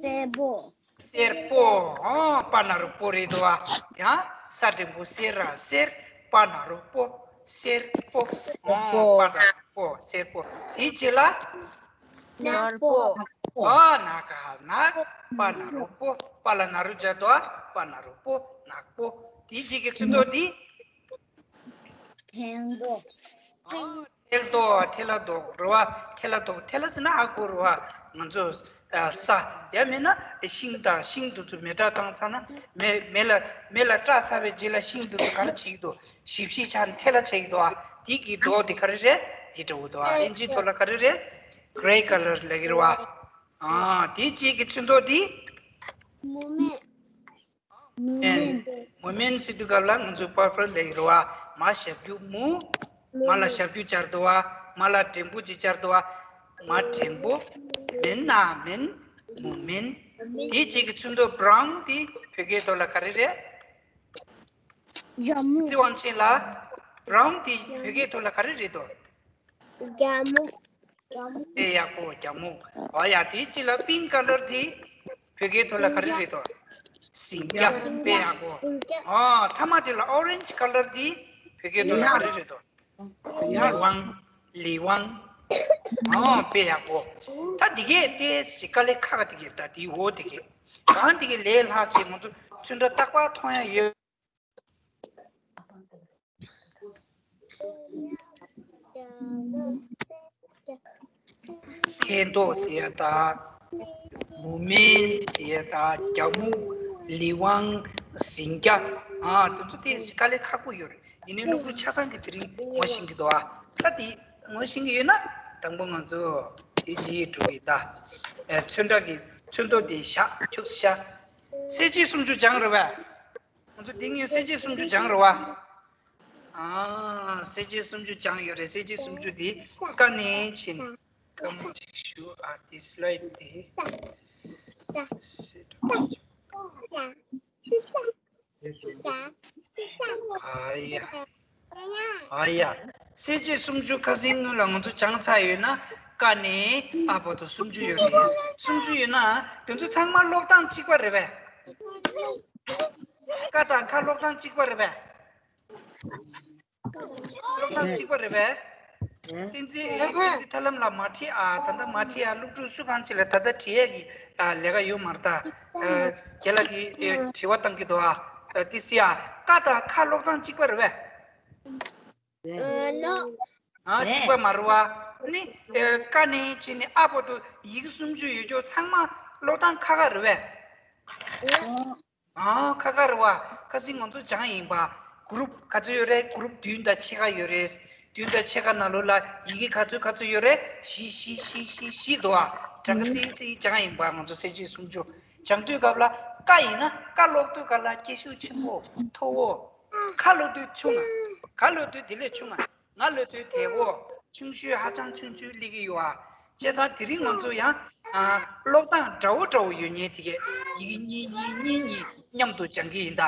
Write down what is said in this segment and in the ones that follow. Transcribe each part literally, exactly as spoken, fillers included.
སེར་པོ། སེར་པོ། ཨོ། པ་ན་རོ་པོ་རེད་དོ། ཡང་ས་འགྲེང་བུ་སེ་ར་སེར། པ་ན་རོ་པོ། སེར་པོ། ཨོ། པ་ན་རོ་པོ། སེར་པོ། དེའི་རྗེས་ལ། ནག་པོ། ཨོ། ན་ག་ཧ་ནག་པ་ན་རོ་པོ། པ་ལ་ན་རོ་སྦྱར་དོ། པ་ན་རོ་པོ། ནག་པོ། དེའི་རྗེས་ཀྱི་ཚིག་མདོ་འདི། ཐལ་མདོ། ཨོ། ཐལ་མདོ། ཐལ་ལ་མདོ་རེད་བ། ཐལ་ལ་མདོ། ཐལ་ལ་ཟེར་ན་ཧ་གོ་རེད་བ། ང་ཚོ་ཨ་ས། ཡང་མིན་ན་ཤིང་དང་། ཤིང་དེ་ཚོ་མེ་སྲེག་བཏང་ཚར་ན། མེ་མེ་ལ་མེ་ལ་སྲེག་ཚར་བའི་རྗེས་ལ་ཤིང་དེ་ཚོ་ག་རེ་བྱེད་ཀྱི་འདུག་ཞིབ་ཞིབ་ཆགས་ནས་ཐལ་ལ་ཆགས་ཀྱི་འདུག་ཨ། དེ་གི་མདོག་དེ་ག་རེ་རེད། དེ་འདྲ་བོ་འདུག་ཨ། ཨིན་ཇིའི་ཐོག་ལ་ག་རེ་རེད། གྷེ་རེ་ཀ་ལར་ལབ་ཀྱི་རེད་བ། ཨ། དེའི་རྗེས་ཀྱི་ཚིག་མདོ་འདི། མུ་མེན། མུ་མེན། མུ་མེན་ཟེར་དུས་སྐབས་ལ་ང་ཚོས་པར་པལ་ལབ་ཀྱི་རེད་བ། མ་ཞབས་ཀྱུ་མུ། མ་ལ་ཞབས་ཀྱུ་སྦྱར་དོ་བ། མ་ལ་འགྲེང་བུ་ཅིག་སྦྱར་དོ་བ། མ་འགྲེང་བུ། མེན་ན་མེན། མུ་མེན། དེའི་རྗེས་ཀྱི་ཚིག་མདོ་བྷ་རའུན་དེ་བོད་སྐད་ཐོག་ལ་ག་རེ་རེད། རྒྱ་སྨུག་རྩིས་དབང་ཆེན་ལགས། བྷ་རའུན་དེ་བོད་སྐད་ཐོག་ལ་ག་རེ་རེད་དོ། རྒྱ་སྨུག་དཔེ་ཡག་པོ། རྒྱ་སྨུག་ཨོ་ཡ། དེའི་རྗེས་ལ་པིང་ཀ་ལར་དེ་བོད་སྐད་ཐོག་ལ་ག་རེ་རེད་དོ། ཟིང་སྐྱ། དཔེ་ཡག་པོ། ཨོ། མཐའ་མ་དེ་ལ་ཨོ་རེན་ཇི་ཀ་ལར་དེ་བོད་སྐད་ཐོག་ལ་ག་རེ་རེད་དོ། ལི་ཝང་། ལི་ཝང་། ཨོ། དཔེ་ཡག་པོ། ད་འདི་གས་ཏོག་ཙམ་དཀའ་ལས་ཁག་ག་དེ་གས། ད་དེའི་འོག་དེ་གས། གང་དེ་གས་ལས་སླ་ཅིག་ང་ཚོ་ཚུན་ཕྲ་རྟག་པར་མཐོང་ཡ་ཡོད། ཐལ་མདོ་ཟེར་ཡ་དང་། མུ་མེན་ཟེར་ཡ་དང་། རྒྱ་སྨུག་ལི་ཝང་། ཟིང་སྐྱ། ཨ། དེ་ཚོ་ཏོག་ཙམ་དཀའ་ལས་ཁག་པོ་ཡོད་རེད། ཡིན་ནའི་སློབ་ཕྲུག་ཆ་ཚང་གིས་དེ་རིང་ངོ་ཤེས་ཀྱི་འདུག་ཨ། ད་དེ་ངོ་ཤེས་ཀྱི་ཡོད་ན་དང་པོ་ང་ཚོ་དེ་བྱེད་འགྲོ་གི་ད། ཨ། ཚོན་ཁྲ་གི་ཚོན་མདོ་དེ་བཞག་ཁྱུག་ཙམ་བཞག་གསལ་བྱེད་སུམ་ཅུ་སྦྱངས་རེད་པས། ང་ཚོ་འདི་སྔོན་གསལ་བྱེད་སུམ་ཅུ་སྦྱངས་རེད་པ། ཨ། གསལ་བྱེད་སུམ་ཅུ་སྦྱངས་ཡོད་རེད། གསལ་བྱེད་སུམ་ཅུ་དེ་ཀ་ནས་བྱས་ནས་སྐར་མ་གཅིག་ཞུ། ཨ། དེ་སི་ལའེ་ཌི་དེ་སེ་ཏོ། ཨ་ཡ། ཨ་ཡ། གསལ་བྱེད་སུམ་ཅུ་ཁ་སང་སྔོན་ལ་ང་ཚོ་སྦྱངས་ཚར་ཡོད་ན། ཀ་ནས་ཨ་བར་དུ་སུམ་ཅུ་ཡོད་རེད། སུམ་ཅུ་ཡོད་ན་དེ་ཚོ་ཚང་མ་ཀློག་སྟངས་གཅིག་པ་རེད་པས། ཀ་དང་ཁ་ཀློག་སྟངས་གཅིག་པ་རེད་པས། ཀློག་སྟངས་གཅིག་པ་རེད་པས། བསྟན་འཛིན། བསྟན་འཛིན་ཐར་ལམ་ལགས་མ་བྲིས་ཨ། ད་ལྟ་མ་བྲིས་ཨ། སློབ་ཕྲུག་སུ་གང་ཅིག་ལ་ད་ལྟ་བྲིས་ཡས་ཀྱི་ཨ་ལས་ཀ་ཡོད་མ་རེད་ད། ཨ། རྒན་ལགས་ཀྱིས་ཨེ་དྲི་བ་བཏང་གི་འདུག་ཨ། ཨ། ཏོག་ཙམ་ཨ། ཀ་དང་ཁ་ཀློག་སྟངས་གཅིག་པ་རེད་པས། ཨ། གཅིག་པ་མ་རེད་པ། ནི་ཨ། ཀ་ནས་བྱས་ནས་ཨ་བར་དུ་ཡི་གེ་སུམ་ཅུ་ཡོད་ཀྱོག་ཚང་མ་ཀློག་སྟངས་ཁ་ཁ་རེད་པས། ཨ། ཁ་ཁ་རེད་པ། ཁ་སང་ང་ཚོ་སྦྱངས་ཡིན་པ། གུ་རུབ་ག་ཚོད་ཡོད་རེད། གུ་རུབ་བདུན་དང་ཕྱེད་ཀ་ཡོད་རེད། བདུན་དང་ཕྱེད་ཀ་ནང་ལོགས་ལ་ཡི་གེ་ག་ཚོད་ག་ཚོད་ཡོད་རེད། བཞི་བཞི་བཞི་བཞི་བཞི་འདུག་ཨ། གྲངས་ཀ་རྩིས་རྩིས་སྦྱངས་ཡིན་པ། ང་ཚོ་གསལ་བྱེད་སུམ་ཅུ་སྦྱང་དུས་སྐབས་ལ་ཀ་ཡིན་ན་ཀ་ཀློག་དུས་སྐབས་ལ་སྐད་ཤུགས་ཆེན་པོ། མཐོ་བོ། ཁ་ཀློག་དུས་ཆུང་ང་། ག་ཀློག་དུས་དེ་ལས་ཆུང་ང་། ང་ཀློག་དུས་དལ་བོ། ཆུང་ཤོས་ཧ་ཅང་ཆུང་ཆུང་ཀློག་གི་ཡོད་ཨ། བྱས་ཙང་དེ་རིང་ང་ཚོ་ཡང་ཨ་ཀློག་སྟངས་འདྲ་བོ་འདྲ་བོ་ཡོད་མཁན་དེ་གས་ཡི་གེ་གཉིས་གཉིས་གཉིས་གཉིས་མཉམ་དུ་སྦྱང་གི་ཡིན་ད།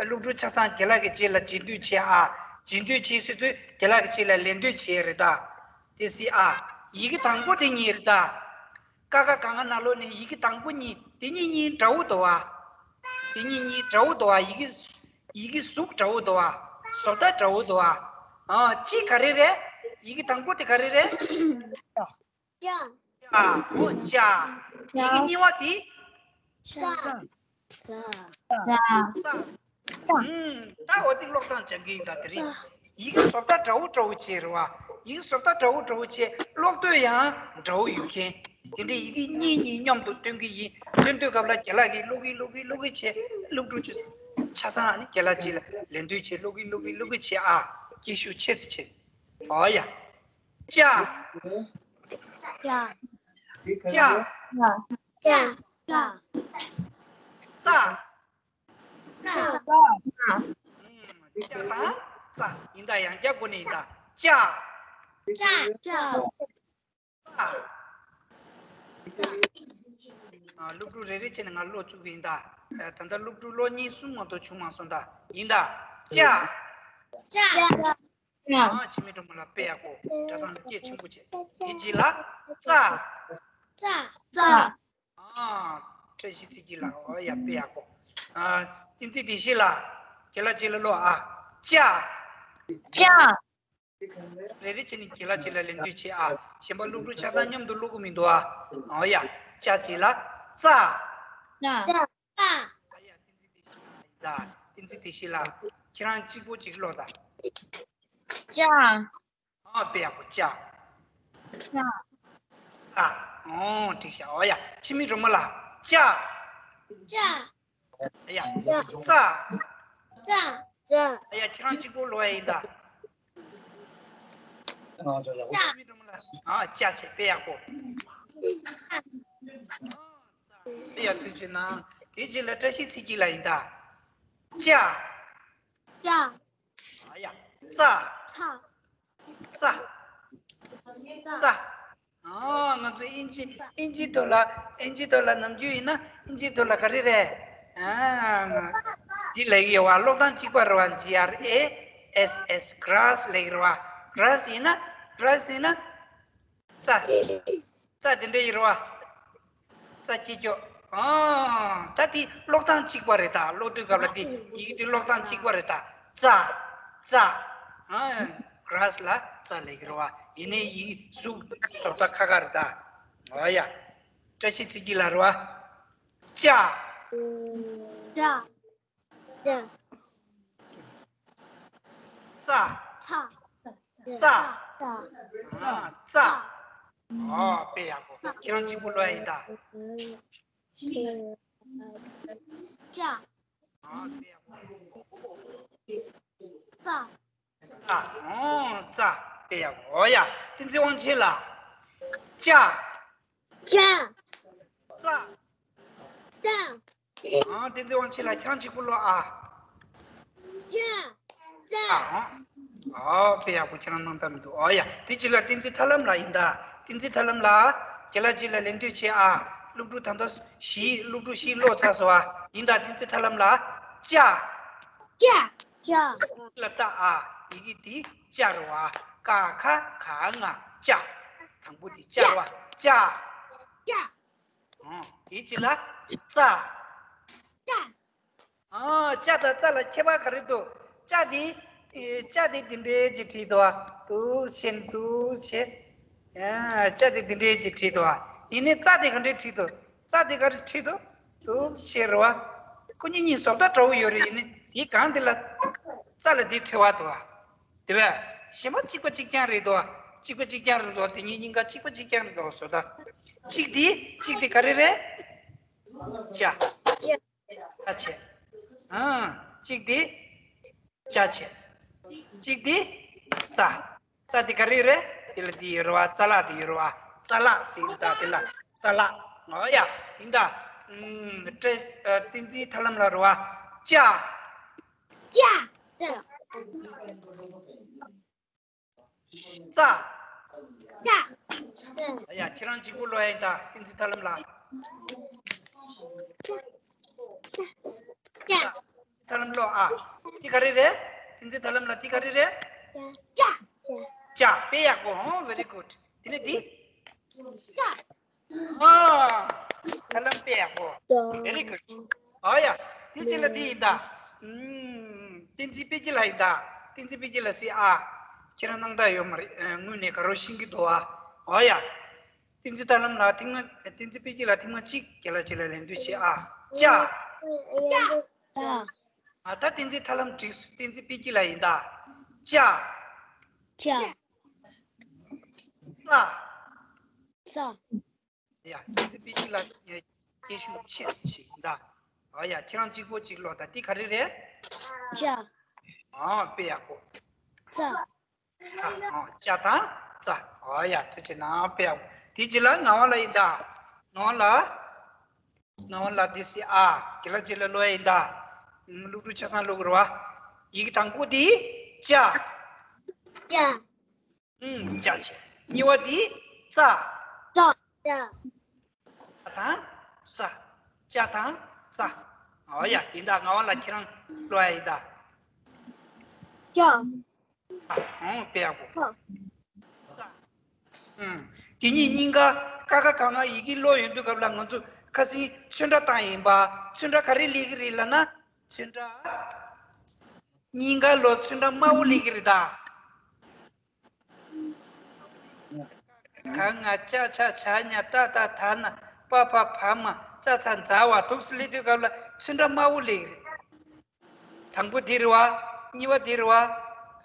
སློབ་ཕྲུག་ཆ་ཚང་རྒན་ལགས་ཀྱི་རྗེས་ལ་རྗེས་ཟློས་བྱེད་ཨ། རྗེས་ཟློས་བྱེད་ཟེར་དུས་རྒན་ལགས་ཀྱི་རྗེས་ལ་ལན་ཟློས་བྱེད་རེད་ད། དེ་སྲིད་ཨ། ཡི་གེ་དང་པོ་དེ་གཉིས་རེད་ད། ཀ་ཁ་ག་ང་ནང་ལོགས་ནས་ཡི་གེ་དང་པོ་གཉིས་དེ་གཉིས་གཉིས་འདྲ་བོ་འདུག་ཨ། དེ་གཉིས་གཉིས་འདྲ་བོ་འདུག་ཨ། ཡི་གེ་ཡི་གེ་གཟུགས་འདྲ་བོ་འདུག་ཨ། བཟོ་ལྟ་འདྲ་བོ་འདུག་ཨ། ཨ། གཅིག་ག་རེ་རེད། ཡི་གེ་དང་པོ་དེ་ག་རེ་རེད། ཅ། ཨ། འོ་ཅ། ཡི་གེ་གཉིས་པ་དེ། ས། ས། ས། ས། ཨུམ། ད་འོ་དེ་ཀློག་སྟངས་སྦྱང་གི་ཡིན་ད་དེ་རིང་། ཡི་གེ་བཟོ་ལྟ་འདྲ་བོ་འདྲ་བོ་བྱས་རེད་པ། ཡི་གེ་བཟོ་ལྟ་འདྲ་བོ་འདྲ་བོ་བྱས། ཀློག་དུས་ཡང་འདྲ་བོ་ཡོད་མཁན། དེ་འདྲའི་ཡི་གེ་གཉིས་གཉིས་མཉམ་དུ་སྟོན་གྱི་ཡིན། སྟོན་དུས་སྐབས་ལ་རྒན་ལགས་ཀྱིས་ཀློག་གི་ཀློག་གི་ཀློག་གི་བྱས། སློབ་ཕྲུག་ཆ་ཚང་ནི་རྒན་ལགས་རྗེས་ལ་ལན་ཟློས་བྱས། ཀློག་གི་ཀློག་གི་ཀློག་གི་བྱས་ཨ། སྐད་ཤུགས་ཆེ་ཙམ་བྱས། ཨོ་ཡ། ཅ། ཅ། ཅ། ཅ། ཙ། ཙ། ཙ། ཨུམ། ཅ་དང་ཙ་ཡིན་ད། ཡང་བསྐྱར་སྒོ་ནས་ཡིན་ད། ཅ། ཅ། ཙ། ཨ། སློབ་ཕྲུག་རེ་རེ་བྱས་ནས་ང་ཀློག་བཅུག་གི་ཡིན་ད། ཨ། ད་ལྟ་སློབ་ཕྲུག་ལོ་གཉིས་གསུམ་མ་གཏོགས་བྱུང་མ་སོང་ད། ཡིན་ད། ཅ། ཅ། ཅ། ཨ། འཆི་མེད་སྒྲོལ་མ་ལགས་དཔེ་ཡག་པོ། སྒྲ་གདངས་ལ་སྐད་ཆེན་པོ་བྱས། དེའི་རྗེས་ལ་ཙ། ཙ། ཙ། ཨ། བཀྲ་ཤིས་ཚེ་སྐྱིད་ལགས། འོ་ཡ། དཔེ་ཡག་པོ། ཨ། བསྟན་འཛིན་བདེ་གཤིས་ལགས། ཁྱེད་ལ་ཅིག་ལ་ལོ་ཨ། ལྕགས། ལྕགས། རེ་རེ་བྱས་ནས་ཁྱེད་ལ་ཅིག་ལ་ལན་འདེབས་བྱེད་ཨ། གཞན་པ་སློབ་ཕྲུག་ཆ་ཚང་མཉམ་དུ་ཀློག་གི་མི་འདུག་ཨ། འོ་ཡ། ལྕགས་ཅིག་ལ་རྩ། རྩ། ཨ་ཡ། བསྟན་འཛིན་བདེ་གཤིས་ལགས། ཡིན་ད། བསྟན་འཛིན་བདེ་གཤིས་ལགས། ཁྱེད་རང་གཅིག་པོ་གཅིག་ཀློག་དང་། ལྕགས། ཨ། དཔེ་ཡག་པོ། ལྕགས། ལྕགས། ལྕགས། ཨོ། འགྲིག་ཤག་འོ་ཡ། འཆི་མེད་སྒྲོལ་མ་ལགས། ལྕགས། ལྕགས། ཨ་ཡ། ལྕགས། རྩ། རྩ། རྩ། ཨ་ཡ། ཁྱེད་རང་གཅིག་པོ་ཀློག་ཡ་ཡིན་ད། ལྕགས། འཆི་མེད་སྒྲོལ་མ་ལགས། ཨ། ལྕགས་བྱས། དཔེ་ཡག་པོ། ཨ་ཡ། ཐུགས་རྗེ་གནང་། དེ་རྗེས་ལ་བཀྲ་ཤིས་ཚེ་སྐྱིད་ལགས་ཡིན་ད། ལྕགས། ལྕགས། ཨ་ཡ། རྩ། རྩ། རྩ། རྩ། ཨ། ང་ཚོ་ཨིན་ཇི་ཨིན་ཇི་ཐོག་ལ་ཨིན་ཇི་ཐོག་ལ་ནམ་རྒྱུན་ཡིན་ན་ཨིན་ཇི་ཐོག་ལ་ག་རེ་རེད། ཨ། འདི་ལབ་ཀྱི་ཡོད་པ། ཀློག་སྟངས་གཅིག་པ་རེད་པ། G R A S S། གྷ་ར་སི་ལབ་ཀྱི་རེད་པ། གྷ་ར་སི་ཡིན་ན། གྷ་ར་སི་ཡིན་ན། རྩ། རྩ་དེ་འདྲ་ཡིན་རེད་པ། རྩ་སྐྱེ་ཀྱོག་ཨ། ད་དེ་ཀློག་སྟངས་གཅིག་པ་རེད་ད། ཀློག་དུས་སྐབས་ལ་དེ་ཡི་གེ་དེ་ཀློག་སྟངས་གཅིག་པ་རེད་ད། རྩ། རྩ། ཨ། གྷ་ར་སི་ལ་རྩ་ལབ་ཀྱི་རེད་པ། ཡིན་ནའི་ཡི་གེ་གཟུགས་བཟོ་ལྟ་ཁ་ཁ་རེད་ད། འོ་ཡ། བཀྲ་ཤིས་ཚེ་སྐྱིད་ལགས་རེད་པ། ལྕགས། ལྕགས། ལྕགས། རྩ། རྩ། རྩ། རྩ། ཨ། རྩ། ཨོ། དཔེ་ཡག་པོ། ཁྱེད་རང་གཅིག་པོ་ཀློག་ཡ་ཡིན་ད། ལྕགས། ཨོ། དཔེ་ཡག་པོ། རྩ། རྩ། ཨོ། རྩ། དཔེ་ཡག་པོ། འོ་ཡ། བསྟན་འཛིན་དབང་ཆེན་ལགས། ལྕགས། ལྕགས། རྩ། རྩ། ཨ། བསྟན་འཛིན་དབང་ཆེན་ལགས། ཁྱེད་རང་གཅིག་པོ་ཀློག་ཨ། ལྕགས། རྩ། ཨ། ཨ། དཔེ་ཡག་པོ། ཁྱེད་རང་སྣང་དག་མི་འདུག་འོ་ཡ། དེ་རྗེས་ལ་བསྟན་འཛིན་ཐར་ལམ་ལགས་ཡིན་ད། བསྟན་འཛིན་ཐར་ལམ་ལགས། ཁྱེད་ལ་ཅིག་ལ་ལན་འདེབས་བྱེད་ཨ། སློབ་ཕྲུག་ད་ལྟ་བཞི། སློབ་ཕྲུག་བཞི་ཀློག་ཚར་སོང་ཨ། ཡིན་ད། བསྟན་འཛིན་ཐར་ལམ་ལགས། ལྕགས། ལྕགས། ལྕགས། ལ་བཏགས་ཨ། ཡི་གེ་འདི་ལྕགས་རེད་པ། ཀ་ཁ་ག་ང་ལྕགས། དང་པོ་འདི་ལྕགས་རེད་པ། ལྕགས། ལྕགས། ཨོ། དེའི་རྗེས་ལ་རྩ། རྩ། ཨོ། ལྕགས་དང་རྩ་ལ་ཁྱད་པར་ག་རེ་འདུག་ལྕགས་དེ། ཨེ། ལྕགས་དེ་འདི་འདྲས་ཅིག་བྲིས་འདུག་པ། འདུག་སེ་འདུག་སེ། ཨ། ལྕགས་དེ་འདི་འདྲས་ཅིག་བྲིས་འདུག་པ། ཡིན་ནའི་རྩ་དེ་ག་འདྲས་བྲིས་འདུག་རྩ་དེ་ག་རེ་བྲིས་འདུག་འདུག་སེ་རེད་པ། ཁོ་གཉིས་གཉིས་བཟོ་ལྟ་འདྲ་པོ་ཡོད་རེད། ཡིན་ནའི་དེའི་སྒང་དེ་ལ་རྩ་ལ་དེ་ཐོས་པ་འདུག་པ། དེ་བས་གཞན་པ་གཅིག་པ་གཅིག་རྐྱང་རེད་འདུག་གཅིག་པ་གཅིག་རྐྱང་རེད་འདུག་དེ་གཉིས་གཉིས་ཀ་གཅིག་པ་གཅིག་རྐྱང་རེད་འདུག་བཟོ་ལྟ། གཅིག་དེ་གཅིག་དེ་ག་རེ་རེད། ལྕགས། ལྕགས་བྱས། ཨ། གཅིག་དེ་ལྕགས་བྱས། གཅིག་དེ་རྩ། རྩ་དེ་ག་རེ་རེད། དེ་ལ་དེ་ཡོད་རེད་པ། རྩ་ལག་དེ་ཡོད་རེད་པ། རྩ་ལག་ཟེར་ཡིན་ད། དེ་ལ་རྩ་ལག་འོ་ཡ། ཡིན་ད། ཨུམ། བཀྲ། ཨ། བསྟན་འཛིན་ཐར་ལམ་ལགས་རེད་པ། ལྕགས། ལྕགས། རྩ། ལྕགས། ཡ། ཁྱེད་རང་གཅིག་པོ་ཀློག་ཡ་ཡིན་ད། བསྟན་འཛིན་ཐར་ལམ་ལགས། ལྕགས། ཐར་ལམ་ཀློག་ཨ། དེ་ག་རེ་རེད། བསྟན་འཛིན་ཐར་ལམ་ལགས། དེ་ག་རེ་རེད། ལྕགས། ལྕགས། དཔེ་ཡག་པོ། ཧོ། very good། དེ་ནས་འདི། ལྕགས། ཨ། ཐར་ལམ་དཔེ་ཡག་པོ། Very good། ཨ་ཡ། དེ་རྗེས་ལ་འདི་ཡིན་ད། ཨུམ། བསྟན་འཛིན་དཔལ་སྐྱིད་ལགས་ཡིན་ད། བསྟན་འཛིན་དཔལ་སྐྱིད་ལགས་སི་ཨ། ཁྱེད་རང་སྣང་དག་ཡོད་མ་རེད། ཨ། དངོས་གནས་དགའ་རབ་ཤེས་ཀྱི་འདུག་ཨ། ཨ་ཡ། བསྟན་འཛིན་ཐར་ལམ་ལགས། ཐེངས་མ། བསྟན་འཛིན་དཔལ་སྐྱིད་ལགས། ཐེངས་མ་གཅིག་ཁྱེད་ལ་ཅིག་ལ་ལན་འདེབས་བྱེད་ཨ། ལྕགས། ལྕགས། ཨ། ད་བསྟན་འཛིན་ཐར་ལམ་འགྲིག་སོང་། བསྟན་འཛིན་དཔལ་སྐྱིད་ལགས་ཡིན་ད། ལྕགས། ལྕགས། རྩ། རྩ། ཡ། བསྟན་འཛིན་དཔལ་སྐྱིད་ལགས་སྐད་ཤུགས་ཆེ་ཞིག་ཡིན་ད། ཨ་ཡ། ཁྱེད་རང་གཅིག་པོ་གཅིག་ཀློག་ད། འདི་ག་རེ་རེད། ལྕགས། ཨ། དཔེ་ཡག་པོ། རྩ། ཨ། ཨ། ལྕགས་དང་རྩ། ཨ་ཡ། ཐུགས་རྗེ་གནང་། དཔེ་ཡག་པོ། དེ་རྗེས་ལ་ངག་དབང་ལགས་ཡིན་ད། ངག་དབང་ལགས། ངག་དབང་ལགས། འདི་སི་ཨ། ཁྱེད་ལ་ཅིག་ལ་ཀློག་ཡ་ཡིན་ད། སློབ་ཕྲུག་ཆ་ཚང་ཀློག་གི་རེད་པ། ཡི་གེ་དང་པོ་འདི་ལྕགས། ལྕགས། ཨུམ། ལྕགས་བྱས། གཉིས་པ་འདི་རྩ། རྩ། ལྕགས་དང་རྩ། ལྕགས་དང་རྩ། ཨོ་ཡ། ཡིན་ད། ངག་དབང་ལགས། ཁྱེད་རང་ཀློག་ཡ་ཡིན་ད། ལྕགས། ཨ། ཨང་། དཔེ་ཡག་པོ། ལྕགས། ཨུམ། དེ་གཉིས་གཉིས་ཀ་ཀ་ཁ་ག་ང་ཡི་གེ་ཀློག་ཡོང་དུས་སྐབས་ལ་ང་ཚོ་ཁ་སང་ཚོན་ཁྲ་བཏང་ཡིན་པ། ཚོན་ཁྲ་ག་རེ་སླེབས་ཀྱི་རེད་ལབ་ན། ཚོན་ཁྲ་གཉིས་ཀ་ལོ་ཚོན་ཁྲ་དམར་པོ་སླེབས་ཀྱི་རེད་ད། ག་ང་ཅ་ཆ་ཇ་ཉ་ཏ་བཏགས་དྷ་ན་པ་ཕ་བ་མ་ཙ་ཚ་ཛ་ཝ་འདུག་སེ་སླེབས་དུས་སྐབས་ལ་ཚོན་ཁྲ་དམར་པོ་སླེབས་ཀྱི་རེད། དང་པོ་འདི་རེད་བ། གཉིས་པ་འདི་རེད་བ།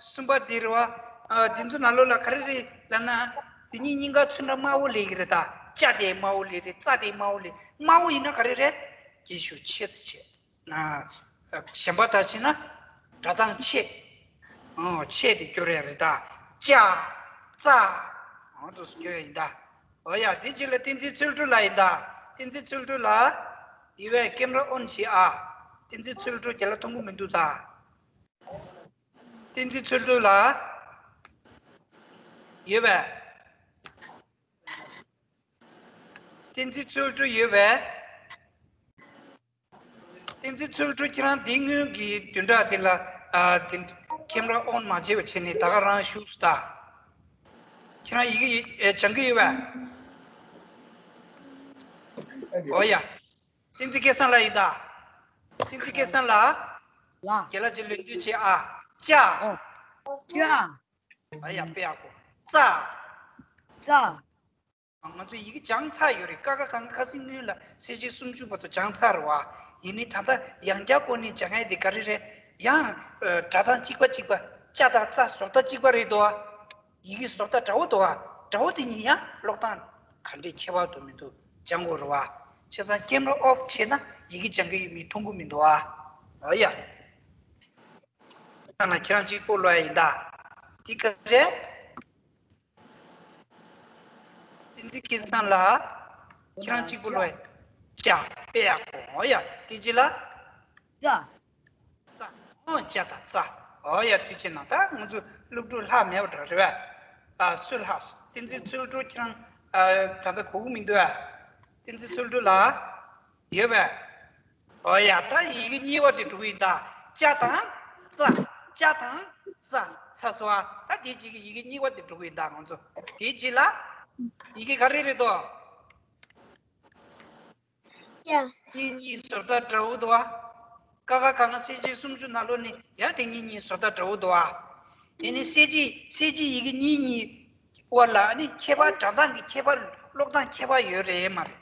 གསུམ་པ་འདི་རེད་བ། ཨ། འདི་ཚོ་ནང་ལོགས་ལ་ག་རེ་རེད་ལབ་ན། འདི་གཉིས་གཉིས་ཀ་ཚོན་ཁྲ་དམར་པོ་སླེབས་ཀྱི་རེད་ད། ཅ་དེ་དམར་པོ་སླེབས་རེད། ཙ་དེ་དམར་པོ་སླེབས། དམར་པོ་ཡིན་ན་ག་རེ་རེད། སྐད་ཤུགས་ཆེ་ཙམ་བྱས། ན། གཞན་པ་དག་བྱས་ན། སྒྲ་གདངས་ཆེ། ཨོ། ཆེ་དེ་སྐྱོར་ཡ་རེད་ད། ཅ། ཙ། ཨོ། འདུག་སེ་སྐྱོར་ཡ་ཡིན་ད། ཨོ་ཡ། དེ་རྗེས་ལ་བསྟན་འཛིན་ཚུལ་ཁྲིམས་ལགས་ཡིན་ད། བསྟན་འཛིན་ཚུལ་ཁྲིམས་ལགས། ཡོད་པས། ཀེམ་ར་ཨོན་བྱེད་ཨ། བསྟན་འཛིན་ཚུལ་ཁྲིམས་ཁྱེད་ལ་མཐོང་གི་མི་འདུག་ད། བསྟན་འཛིན་ཚུལ་ཁྲིམས་ལགས། ཡོད་པས། བསྟན་འཛིན་ཚུལ་ཁྲིམས་ཡོད་པས། བསྟན་འཛིན་ཚུལ་ཁྲིམས། ཁྱེད་རང་འདི་སྔོན་གྱི་བདུན་ཕྲག་འདི་ལ། ཨ། དེ་ཀེམ་ར་ཨོན་མ་བྱས་པ་བྱས་ནས་ད་ག་རང་བཞུགས་སོང་ད། ཁྱེད་རང་ཡི་གེ་ཡི་ཨེ་སྦྱང་གི་ཡོད་པས། ཨོ་ཡ། བསྟན་འཛིན་སྐལ་བཟང་ལགས་ཡིན་ད། བསྟན་འཛིན་སྐལ་བཟང་ལགས། ལགས། རྒན་ལགས་ཀྱིས་ལན་འདེབས་བྱེད་ཨ། ཅ། ཨོ། ཅ། ཨ་ཡ། དཔེ་ཡག་པོ། ཙ། ཙ། ང་ཚོ་ཡི་གེ་སྦྱངས་ཚར་ཡོད་རེད། ཀ་ཁ་ག་ང་ཁ་སང་སྔོན་ལ་གསལ་བྱེད་སུམ་ཅུ་བར་དུ་སྦྱངས་ཚར་རེད་བ། ཡིན་ནའི་ད་ལྟ་ཡང་བསྐྱར་སྐོར་ནས་སྦྱང་ཡ་དེ་ག་རེ་རེད། ཡང་། ཨ། སྒྲ་གདངས་གཅིག་པ་གཅིག་པ། ཅ་དང་ཙ་བཟོ་ལྟ་གཅིག་པ་རེད་དོ། ཡི་གེ་བཟོ་ལྟ་འདྲ་བོ་འདུག་བ། འདྲ་བོ་དེ་གཉིས་ཡང་ཀློག་སྟངས་ག་འདྲས་ཁྱད་པར་འདུག་མི་འདུག་སྦྱང་དགོས་རེད་བ། བྱས་ཙང་ཀེམ་ར་ཨོཕ་བྱས་ན་ཡི་གེ་སྦྱང་གི་ཡོད་མེད་མཐོང་གི་མི་འདུག་བ། ཨོ་ཡ། ད་ང་ཁྱེད་རང་གཅིག་པོ་ཀློག་ཡ་ཡིན་ད། འདི་ག་རེ་རེད། བསྟན་འཛིན་སྐལ་བཟང་ལགས། ཁྱེད་རང་གཅིག་པོ་ཀློག་ཡ། ཅ། དཔེ་ཡག་པོ། ཨོ་ཡ། དེ་རྗེས་ལ། ཙ། ཙ། ཨོ། ཅ་དང་ཙ། ཨོ་ཡ། དེ་བྱས་ན་ད་ང་ཚོ་སློབ་ཕྲུག་ལྷག་མེད་པ་འདྲ་རེད་པས། ཨ། སུ་ལྷག་སོང་། བསྟན་འཛིན་ཚུལ་ཁྲིམས་ཁྱེད་རང་། ཨ། ད་ལྟ་གོ་གི་མི་འདུག་ཨ། བསྟན་འཛིན་ཚུལ་ཁྲིམས་ལགས། ཡོད་པས། ཨོ་ཡ། ད་ཡི་གེ་གཉིས་པ་དེ་འགྲོ་གི་ཡིན་ད། ཅ་དང་ཙ། ཅ་དང་ཙ། ཚར་སོང་ཨ། ད་དེ་རྗེས་ཀྱི་ཡི་གེ་གཉིས་པ་དེ་འགྲོ་གི་ཡིན་ད་ང་ཚོ། དེ་རྗེས་ལ་ཡི་གེ་ག་རེ་རེད་དོ། ཅ། དེ་གཉིས་བཟོ་ལྟ་འདྲ་བོ་འདུག་བ། ཀ་ཁ་ག་ང་གསལ་བྱེད་སུམ་ཅུ་ནང་ལོགས་ནས་ཡང་དེ་གཉིས་གཉིས་བཟོ་ལྟ་འདྲ་བོ་འདུག་བ། དེ་ནི་གསལ་བྱེད་གསལ་བྱེད་ཡི་གེ་གཉིས་གཉིས་དབར་ལ་ནི་ཁྱད་པར། སྒྲ་གདངས་ཀྱི་ཁྱད་པར། ཀློག་སྟངས་ཁྱད་པར་ཡོད་རེད་མ་རེད།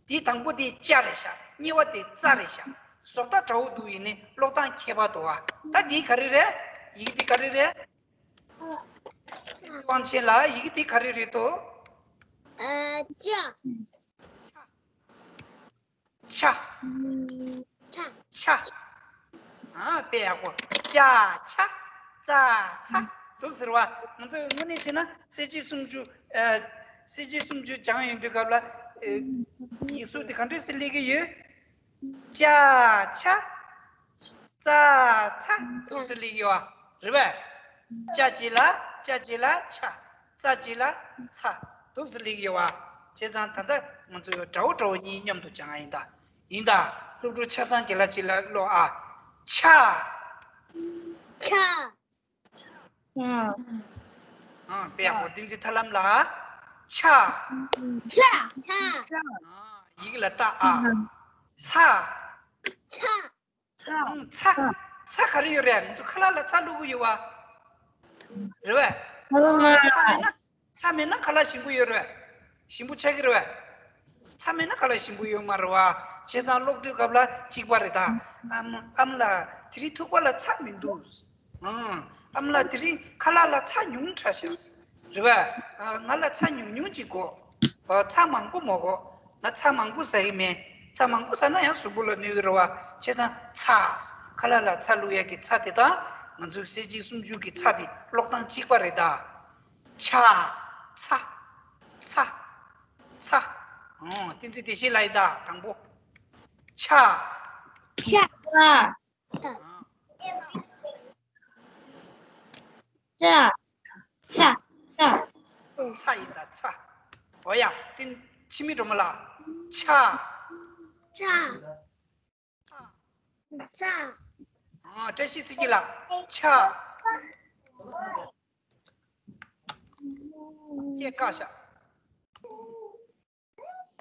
དེ་དང་པོ་དེ་ཅ་རེད་ཤག་གཉིས་པ་དེ་ཙ་རེད་ཤག་བཟོ་ལྟ་འདྲ་བོ་འདུག་ཡིན་ནའི་ཀློག་སྟངས་ཁྱད་པར་འདུག་བ། ད་དེ་ག་རེ་རེད། ཡི་གེ་དེ་ག་རེ་རེད། དབང་ཆེན་ལགས། ཡི་གེ་དེ་ག་རེ་རེད་དོ། ཨ། ཅ། ཆ། ཨ། དཔེ་ཡག་པོ། ཅ་ཆ། ཙ་ཚ། འདུག་ཟེར་བ། ང་ཚོས་དངོས་གནས་བྱས་ན་གསལ་བྱེད་སུམ་ཅུ། ཨ། གསལ་བྱེད་སུམ་ཅུ་སྦྱངས་ཡོང་དུས་སྐབས་ལ། ཨ། ཡིག་གཟུགས་དེ་ག་འདྲས་སེ་སླེབས་ཀྱི་ཡོད། ཅ་ཆ། ཙ་ཚ། འདུག་སེ་སླེབས་ཀྱི་ཡོད་རེད་པས། ཅ་རྗེས་ལ། ཅ་རྗེས་ལ་ཆ། ཙ་རྗེས་ལ་ཚ། འདུག་སེ་སླེབས་ཀྱི་ཡོད་པ། བྱས་ཙང་ད་ལྟ་ང་ཚོས་འདྲ་བོ་འདྲ་བོ་གཉིས་མཉམ་དུ་སྦྱང་ཡ་ཡིན་ད། ཡིན་ད། སློབ་ཕྲུག་ཆ་ཚང་རྒན་ལགས་གཅིག་ལ་ཀློག་ཨ། ཆ། ཆ། ཨ། དཔེ་ཡག་པོ། བསྟན་འཛིན་ཐར་ལམ་ལགས། ཆ། ཆ། ཆ། ཨ། ཡི་གེ་ལ་བལྟ་ཨ། ཚ། ཚ། ཚ། ཨང་། ཚ། ཚ་ག་རེ་ཡོད་རེད། ང་ཚོ་ཁ་ལག་ལ་ཚ་བླུག་གི་ཡོད་པ། རེད་པས། ཨང་། ཚ་མེད་ན། ཚ་མེད་ན་ཁ་ལག་ཞིམ་པོ་ཡོད་རེད་པས། ཞིམ་པོ་ཆགས་ཀྱི་རེད་པས། ཚ་མེད་ན་ཁ་ལག་ཞིམ་པོ་ཡོད་མ་རེད་པ། བྱས་ཙང་ཀློག་དུས་སྐབས་ལ་གཅིག་པ་རེད་ད། ཨམ། ཨམ་ལགས། དེ་རིང་ཐུག་པ་ལ་ཚ་མི་འདུག་ཨང་། ཨམ་ལགས། དེ་རིང་ཁ་ལག་ལ་ཚྭ་ཉུང་དྲགས་ཤག་རེད་པས། ཨ། ང་ལ་ཚྭ་ཉུང་ཉུང་ཅིག་དགོས། ཨ། ཚྭ་མང་པོ་མ་དགོས། ང་ཚྭ་མང་པོ་ཟ་གི་མེད། ཚྭ་མང་པོ་ཟ་ན་ཡང་གཟུགས་པོ་ལ་གནོད་ཀྱི་རེད་པ། བྱས་ཙང་ཚྭ། ཁ་ལག་ལ་ཚྭ་བླུག་ཡག་གི་ཚྭ་དེ་དང་ང་ཚོའི་གསལ་བྱེད་སུམ་ཅུ་གི་ཚྭ་དེ་ཀློག་སྟངས་གཅིག་པ་རེད་ད། ཆ། ཚ། ཚ། ཚ། ཨོ། བསྟན་འཛིན་བདེ་ཆེན་ལགས་ཡིན་ད། དང་པོ། ཆ། ཆ། ཨ། ཚ། ཚ། ཚ། ཚ་ཡིན་ད། ཚ། ཨོ་ཡ། དེ་འཆི་མེད་སྒྲོལ་མ་ལགས། ཆ། ཆ། ཚ། ཨ། བཀྲ་ཤིས་ཚེ་སྐྱིད་ལགས། ཆ། སྐད་བཀག་ཤག་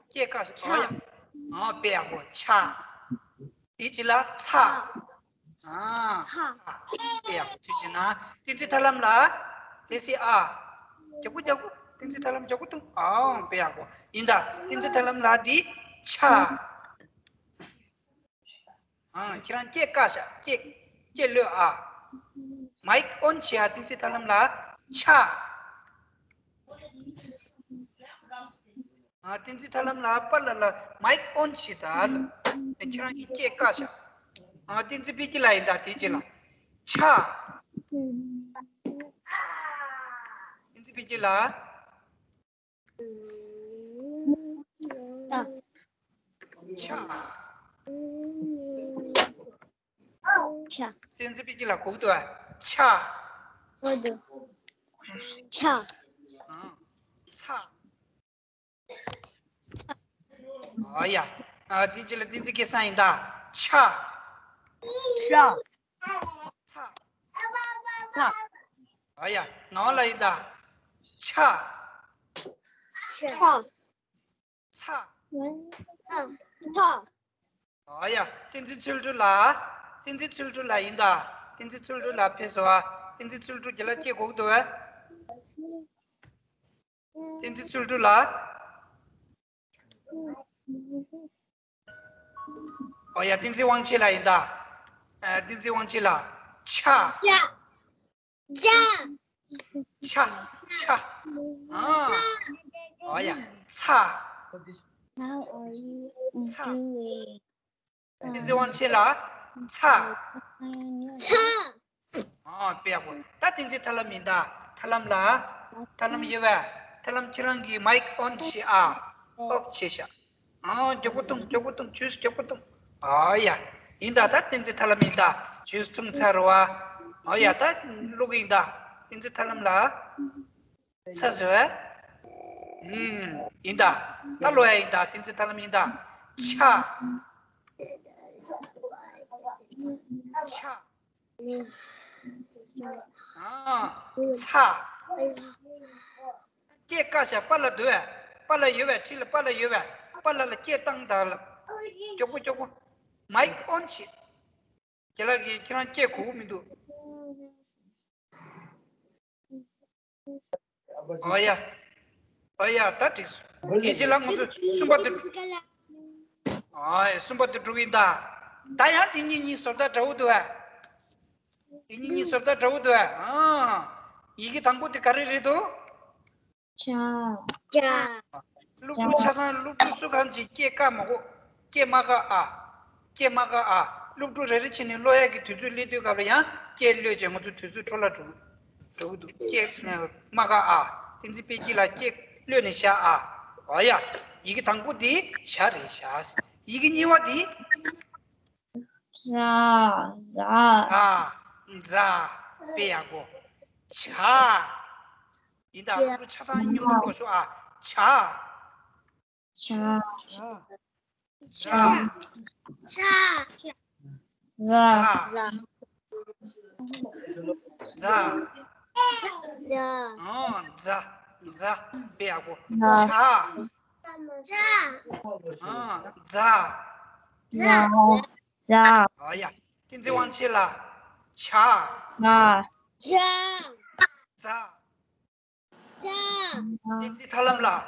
སྐྱེ་ཀ་ཞིག་ཨོ་ཡ། ཨོ་དཔེ་ཡག་པོ་ཆ། དེའི་རྗེས་ལ་ཚ། ཨ་ཚ། དཔེ་ཡག་པོ་དུས་ཀྱི་ན། བསྟན་འཛིན་ཐར་ལམ་ལ། དེ་སི་ཨ། རྒྱག་པོ་རྒྱག་པོ། བསྟན་འཛིན་ཐར་ལམ་རྒྱག་པོ་ཐུང་། ཨོ་དཔེ་ཡག་པོ་ཡིན་ད། བསྟན་འཛིན་ཐར་ལམ་ལ་འདི་ཆ། ཨ་ཁྱེད་རང་སྐད་བཀག་ཤག་སྐད་སྐད་ལོས་ཨ། མའིག་ཨོན་བྱེད་ཨ། བསྟན་འཛིན་ཐར་ལམ་ལ་ཆ། ཨ་བསྟན་འཛིན་ཐར་ལམ་ལ་པཱ་ལགས་ལ་མའིག་ཨོན་བྱེད་ད། ཁྱེད་རང་གི་སྐད་བཀག་ཤག་ཨ་བསྟན་འཛིན་དཔལ་སྐྱིད་ལགས་ཡིན་ད། དེའི་རྗེས་ལ་ཆ། བསྟན་འཛིན་དཔལ་སྐྱིད་ལགས། ཆ། ཆ། བསྟན་འཛིན་དཔལ་སྐྱིད་ལགས་གོ་གི་འདུག་ཨ། ཆ། གོ་འདུག་ཆ། ཨ། ཚ། ཨ་ཡ། ཨ་དེའི་རྗེས་ལ་བསྟན་འཛིན་སྐལ་བཟང་ཡིན་ད། ཆ། ཤ། ཚ། ཚ། ཨ་ཡ། ངག་དབང་ལགས་ཡིན་ད། ཆ། ཤ། ཚ། ཚ། ཚ། ཨ་ཡ། བསྟན་འཛིན་ཚུལ་ཁྲིམས་ལགས། བསྟན་འཛིན་ཚུལ་ཁྲིམས་ལགས་ཡིན་ད། བསྟན་འཛིན་ཚུལ་ཁྲིམས་ལགས་ཕེབས་སོང་ཨ། བསྟན་འཛིན་ཚུལ་ཁྲིམས་རྒན་ལགས་སྐད་གོ་གི་འདུག་གས། བསྟན་འཛིན་ཚུལ་ཁྲིམས་ལགས། ཨོ་ཡ། བསྟན་འཛིན་དབང་ཆེན་ལགས་ཡིན་ད། ཨ་བསྟན་འཛིན་དབང་ཆེན་ལགས། ཆ། ཆ། ཆ། ཆ། ཨ། ཨོ་ཡ། ཚ། ཚ། བསྟན་འཛིན་དབང་ཆེན་ལགས། ཚ། ཚ། ཨ་དཔེ་ཡག་པོ། ད་བསྟན་འཛིན་ཐར་ལམ་ཡིན་ད། ཐར་ལམ་ལགས། ཐར་ལམ་ཡོད་པས། ཐར་ལམ་ཁྱེད་རང་གིས་མའིག་ཨོན་བྱེད་ཨ། ཨོབ་བྱེད་ཤག་ཨ་མགྱོགས་པོ་གཏོང་། མགྱོགས་པོ་གཏོང་། ཇུས་མགྱོགས་པོ་གཏོང་། ཨ་ཡ། ཡིན་ད། ད་བསྟན་འཛིན་ཐར་ལམ་ཡིན་ད། ཇུས་འཐུང་ཚར་བ། ཨ་ཡ། ད་ཀློག་གི་ཡིན་ད། བསྟན་འཛིན་ཐར་ལམ་ལགས། ཚ་ཟེར་བས། ཨུམ། ཡིན་ད། ད་ཀློག་ཡ་ཡིན་ད། བསྟན་འཛིན་ཐར་ལམ་ཡིན་ད། ཆ། ཆ། ཨ། ཚ། སྐད་བཀག་བཞག་པཱ་ལགས་འདུག་བས། པཱ་ལགས་ཡོད་བས། འཁྲིས་ལ་པཱ་ལགས་ཡོད་བས། པཱ་ལགས་ལ་སྐད་བཏང་དང་། མགྱོགས་པོ་མགྱོགས་པོ། མའིག་ཨོན་བྱེད། རྒན་ལགས་ཀྱིས་ཁྱེད་རང་སྐད་གོ་གི་མི་འདུག་ཨ་ཡ། ཨ་ཡ། ད་འགྲིག་སོང་། དེའི་རྗེས་ལ་ང་ཚོ་གསུམ་པ་དེ། ཨ་ཡ། གསུམ་པ་དེ་འགྲོ་གི་ཡིན་ད། ད་ཡང་དེ་གཉིས་གཉིས་བཟོ་ལྟ་འདྲ་བོ་འདུག་བས། དེ་གཉིས་གཉིས་བཟོ་ལྟ་འདྲ་བོ་འདུག་བས། ཨ། ཡི་གེ་དང་པོ་དེ་ག་རེ་རེད་འདུག་ཆ། ཆ། སློབ་ཕྲུག་ཆ་ཚང་། སློབ་ཕྲུག་སུ་གང་ཅིག་སྐད་བཀག་མ་དགོས། སྐད་མ་བཀག་ཨ། སྐད་མ་བཀག་ཨ། སློབ་ཕྲུག་རེ་རེ་བྱས་ནས་ཀློག་ཡག་གི་དུས་ཚོད་སླེབས་དུས་སྐབས་ལ་ཡང་སྐད་གློད་བྱས། ང་ཚོ་དུས་ཚོད་འཕྲོ་བརླག་འགྲོ་འགྲོ་གི་འདུག་སྐད་མ་བཀག་ཨ། བསྟན་འཛིན་དཔལ་སྐྱིད་ལགས་སྐད་གློད་ནས་བཞག་ཨ། ཨོ་ཡ། ཡི་གེ་དང་པོ་དེ་ཇ་རེད་བཞག་ཡི་གེ་གཉིས་པ་དེ། ཛ། ཛ། ཛ། དཔེ་ཡག་པོ། ཇ། ཡིན་ད། སློབ་ཕྲུག་ཆ་ཚང་མཉམ་དུ་ཀློག་ཤོག་ཨ། ཇ། ཇ། ཇ། ཇ། ཛ། ཛ། ཛ། ཨོ། ཛ། ཛ། དཔེ་ཡག་པོ། ཇ། ཇ། ཨོ། ཛ། ཛ། ཛ། ཨོ་ཡ། བསྟན་འཛིན་དབང་ཆེན་ལགས། ཇ། ཇ། ཛ། ཛ། བསྟན་འཛིན་ཐར་ལམ་ལགས།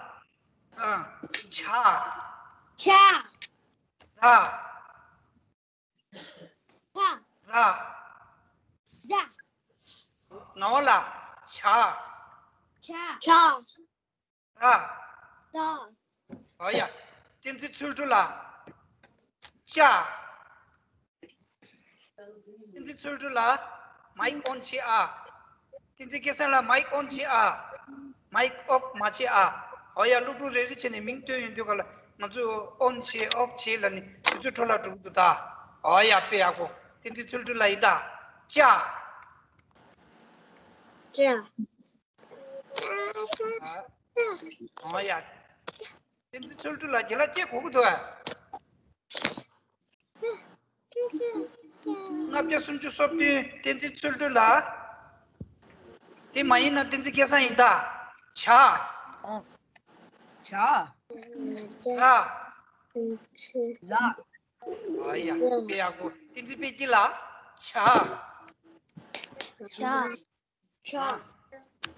ཨ། ཇ། ཇ། ཛ། ཛ། ཛ། ཛ། ངག་དབང་ལགས། ཇ། ཇ། ཇ། ཛ། ཛ། ཨོ་ཡ། བསྟན་འཛིན་ཚུལ་ཁྲིམས་ལགས། ཅ། བསྟན་འཛིན་ཚུལ་ཁྲིམས་ལགས། མའིག་ཨོན་བྱེད་ཨ། བསྟན་འཛིན་སྐལ་བཟང་ལགས། མའིག་ཨོན་བྱེད་ཨ། མའིག་ཨོབ་མ་བྱེད་ཨ། ཨོ་ཡ། སློབ་ཕྲུག་རེ་རེ་བྱས་ནས་མིང་བཏོན་ཡོང་དུས་སྐབས་ལ་ང་ཚོས་ཨོན་བྱེད་ཨོབ་བྱེད་ལབ་ནས་དུས་ཚོད་འཕྲོ་བརླག་འགྲོ་གི་འདུག་ད། ཨོ་ཡ། དཔེ་ཡག་པོ། བསྟན་འཛིན་ཚུལ་ཁྲིམས་ལགས་ཡིན་ད། ཅ། ཅ། ཨོ་ཡ། བསྟན་འཛིན་ཚུལ་ཁྲིམས་ལགས། རྒན་ལགས་སྐད་གོ་གི་འདུག་ཨ། ལྔ་བརྒྱ་སུམ་ཅུ་སོ་བདུན། བསྟན་འཛིན་ཚུལ་ཁྲིམས་ལགས། དེ་མ་ཡིན་ན་བསྟན་འཛིན་སྐལ་བཟང་ཡིན་ད། ཇ། ཨ། ཇ། ཇ། ཛ། ཛ། ཨ་ཡ། དཔེ་ཡག་པོ། བསྟན་འཛིན་དཔལ་སྐྱིད་ལགས། ཇ། ཇ། ཇ།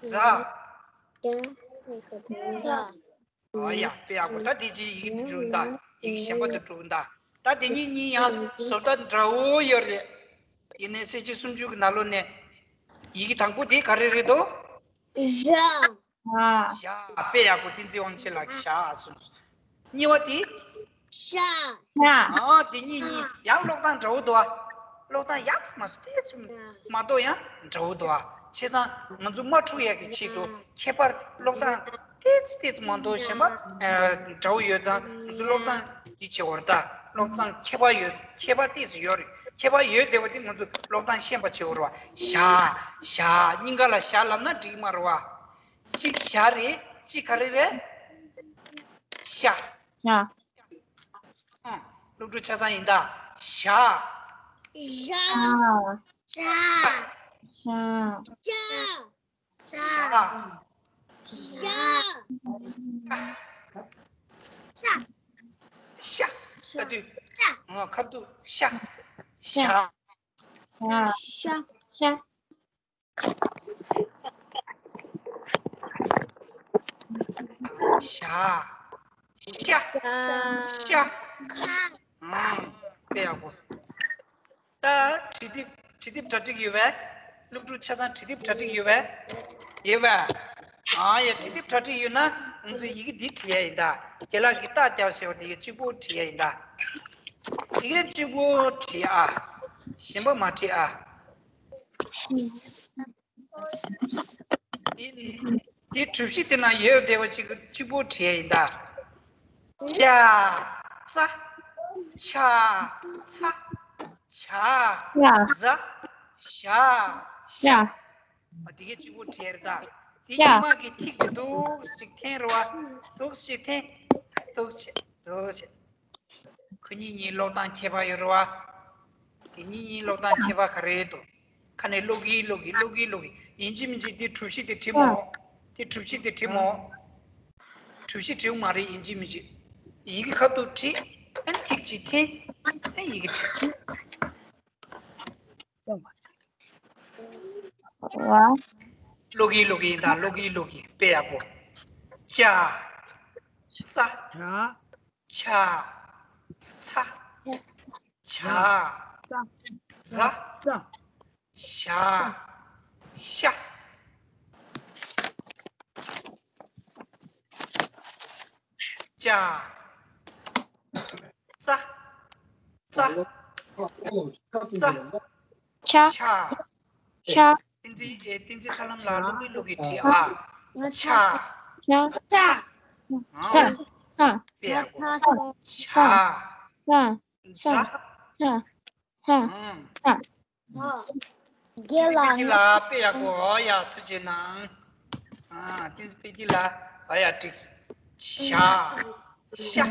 ཛ། ཛ། ཨ་ཡ། དཔེ་ཡག་པོ། ད་དེ་ཅི་ཡི་གེ་འདི་འགྲུབ་ད། ཡི་གེ་གཞན་པ་དུ་འགྲུབ་ད། ད་དེ་གཉིས་གཉིས་ཡང་བཟོ་ལྟ་འདྲ་བོ་ཡོད་རེད། ཡིན་ནའི་གསལ་བྱེད་སུམ་ཅུ་གི་ནང་ལོགས་ནས་ཡི་གེ་དང་པོ་དེ་ག་རེ་རེད་དོ། ཞ། ཞ། དཔེ་ཡག་པོ། བསྟན་འཛིན་དབང་ཆེན་ལགས་ཀྱིས་ཞ་གསུངས་སོང་། གཉིས་པ་དེ། ཤ། ཤ། ཨ། དེ་གཉིས་གཉིས་ཡང་ཀློག་སྟངས་འདྲ་བོ་འདུག་ཨ། ཀློག་སྟངས་ཡག་ཙམ་མ་སྟེ་ཙམ་མ་གཏོགས་ཡང་འདྲ་བོ་འདུག་ཨ། བྱས་ཙང་ང་ཚོ་མ་འཁྲུག་ཡག་གི་ཆེད་དུ་ཁྱད་པར་ཀློག་སྟངས་ཏོག་ཙམ་ཏོག་ཙམ་མ་གཏོགས་གཞན་པ་འདྲ་བོ་ཡོད་ཙང་ང་ཚོ་ཀློག་སྟངས་འདི་བྱེད་དགོས་རེད་ད། ཀློག་སྟངས་ཁྱད་པར་ཡོད། ཁྱད་པར་ཏོག་ཙམ་ཡོད་རེད། ཁྱད་པར་ཡོད་བསྡད་པ་དེ་ང་ཚོ་ཀློག་སྟངས་ཤེས་པ་བྱེད་དགོས་རེད་བ། ཞ། ཞ། སྙིང་ག་ལ་ཞ་ལབ་ན་འགྲིག་མ་རེད་བ། གཅིག་ཞ་རེད། གཅིག་ག་རེ་རེད། ཤ། ཤ། ཨ། སློབ་ཕྲུག་ཆ་ཚང་ཡིན་ད། ཞ། ཞ། ཞ། ཞ། ཤ། ཤ། ཤ། ཤ། ཤ། ཤ། ཤ། ཤ། ཨ། དུས། ཤ། ཨ། ཁ་ཐུག་ཤ། ཤ། ཤ། ཤ། ཤ། ཤ། ཤ། ཤ། ཤ། ཨ། དཔེ་ཡག་པོ། ད་བྲིས་དེབ། བྲིས་དེབ་གྲ་སྒྲིག་ཡོད་པས། སློབ་ཕྲུག་ཆ་ཚང་བྲིས་དེབ་གྲ་སྒྲིག་ཡོད་པས། ཡོད་པས། ཨ་ཡ། བྲིས་དེབ་གྲ་སྒྲིག་ཡོད་ན་ང་ཚོ་ཡི་གེ་འདི་བྲིས་ཡ་ཡིན་ད། རྒན་ལགས་ཀྱིས་རྟགས་རྒྱག་ཟེར་བ་དེ་གཅིག་པོ་བྲིས་ཡ་ཡིན་ད། ཡི་གེ་གཅིག་པོ་བྲིས་ཨ། གཞན་པ་མ་བྲིས་ཨ། འདི་འདི་གྲུ་བཞི་དེ་ན་ཡོད་བསྡད་པ་གཅིག་གཅིག་པོ་བྲིས་ཡ་ཡིན་ད། ཅ། ཙ། ཆ། ཚ། ཇ། ཛ། ཞ། ཤ། ཨ། དེ་གས་གཅིག་པོ་བྲིས་རེད་ད། དེ་ཉི་མ་གི་ཐིག་དེ་འདུག་ཅིག་འཐེན་རེད་བ། འདུག་ཅིག་འཐེན། འདུག་ཅིག་འདུག་ཅིག་ཁོ་གཉིས་གཉིས་ཀློག་སྟངས་ཁྱད་པར་ཡོད་རེད་བ། དེ་གཉིས་གཉིས་ཀློག་སྟངས་ཁྱད་པར་ག་རེ་འདུག་ཁ་ནས་ཀློག་གིན་ཀློག་གིན་ཀློག་གིན་ཀློག་གིན། ཡིན་གཅིག་མིན་གཅིག་དེ་གྲུ་བཞི་དེ་བྲིས་མོ། དེ་གྲུ་བཞི་དེ་བྲིས་མོ། གྲུ་བཞི་བྲིས་མ་རེད། ཡིན་གཅིག་མིན་གཅིག་ཡི་གེ་ཁ་ཐུག་བྲིས། ཨ་ནི་ཐིག་གཅིག་འཐེན། ཨ། ཡི་གེ་བྲིས། ཀློག་གིན་ཀློག་གིན་ཡིན་ད། ཀློག་གིན་ཀློག་གིན། དཔེ་ཡག་པོ། ཅ། ཙ། ཆ། ཚ། ཇ། ཛ། ཞ། ཤ། ཅ། ཙ། ཙ། ཙ། ཆ། ཆ། ཆ། བསྟན་འཛིན། ཨེ། བསྟན་འཛིན་ཧ་ལམ་ལགས་ཀློག་གིན་ཀློག་གིན་བྲིས་ཨ། ཆ། ཆ། ཆ། ཨ། ཆ། དཔེ་ཡག་པོ། ཆ། ཆ། ཛ། ཆ། ཨ། ཆ། རྒན་ལགས། བསྟན་འཛིན་དཔལ་སྐྱིད་ལགས་དཔེ་ཡག་པོ། ཨོ་ཡ། ཐུགས་རྗེ་གནང་། ཨ། བསྟན་འཛིན་དཔལ་སྐྱིད་ལགས། ཨོ་ཡ། འགྲིག་སོང་། ཤ། ཤ།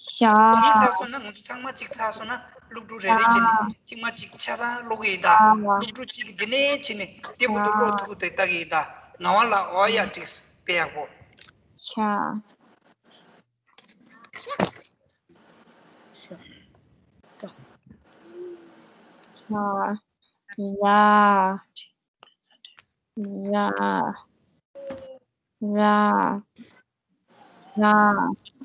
ཤ། བྲིས་ཚར་སོང་ན། ང་ཚོ་ཚང་མ་གཅིག་ཚར་སོང་ན། སློབ་ཕྲུག་རེ་རེ་བྱས་ནས་ཐེངས་མ་གཅིག་ཆ་ཚང་ཀློག་གི་ཡིན་ད། སློབ་ཕྲུག་གཅིག་གིས་འདི་ནས་བྱས་ནས་དེ་བར་དུ་ཀློག་ཐུབ་ཀྱི་འདུག་ལྟ་གི་ཡིན་ད། ངག་དབང་ལགས། ཨོ་ཡ། འགྲིག་སོང་། དཔེ་ཡག་པོ། ཤ། ཤ། ཤ། ཤ། ཤ། ཤ།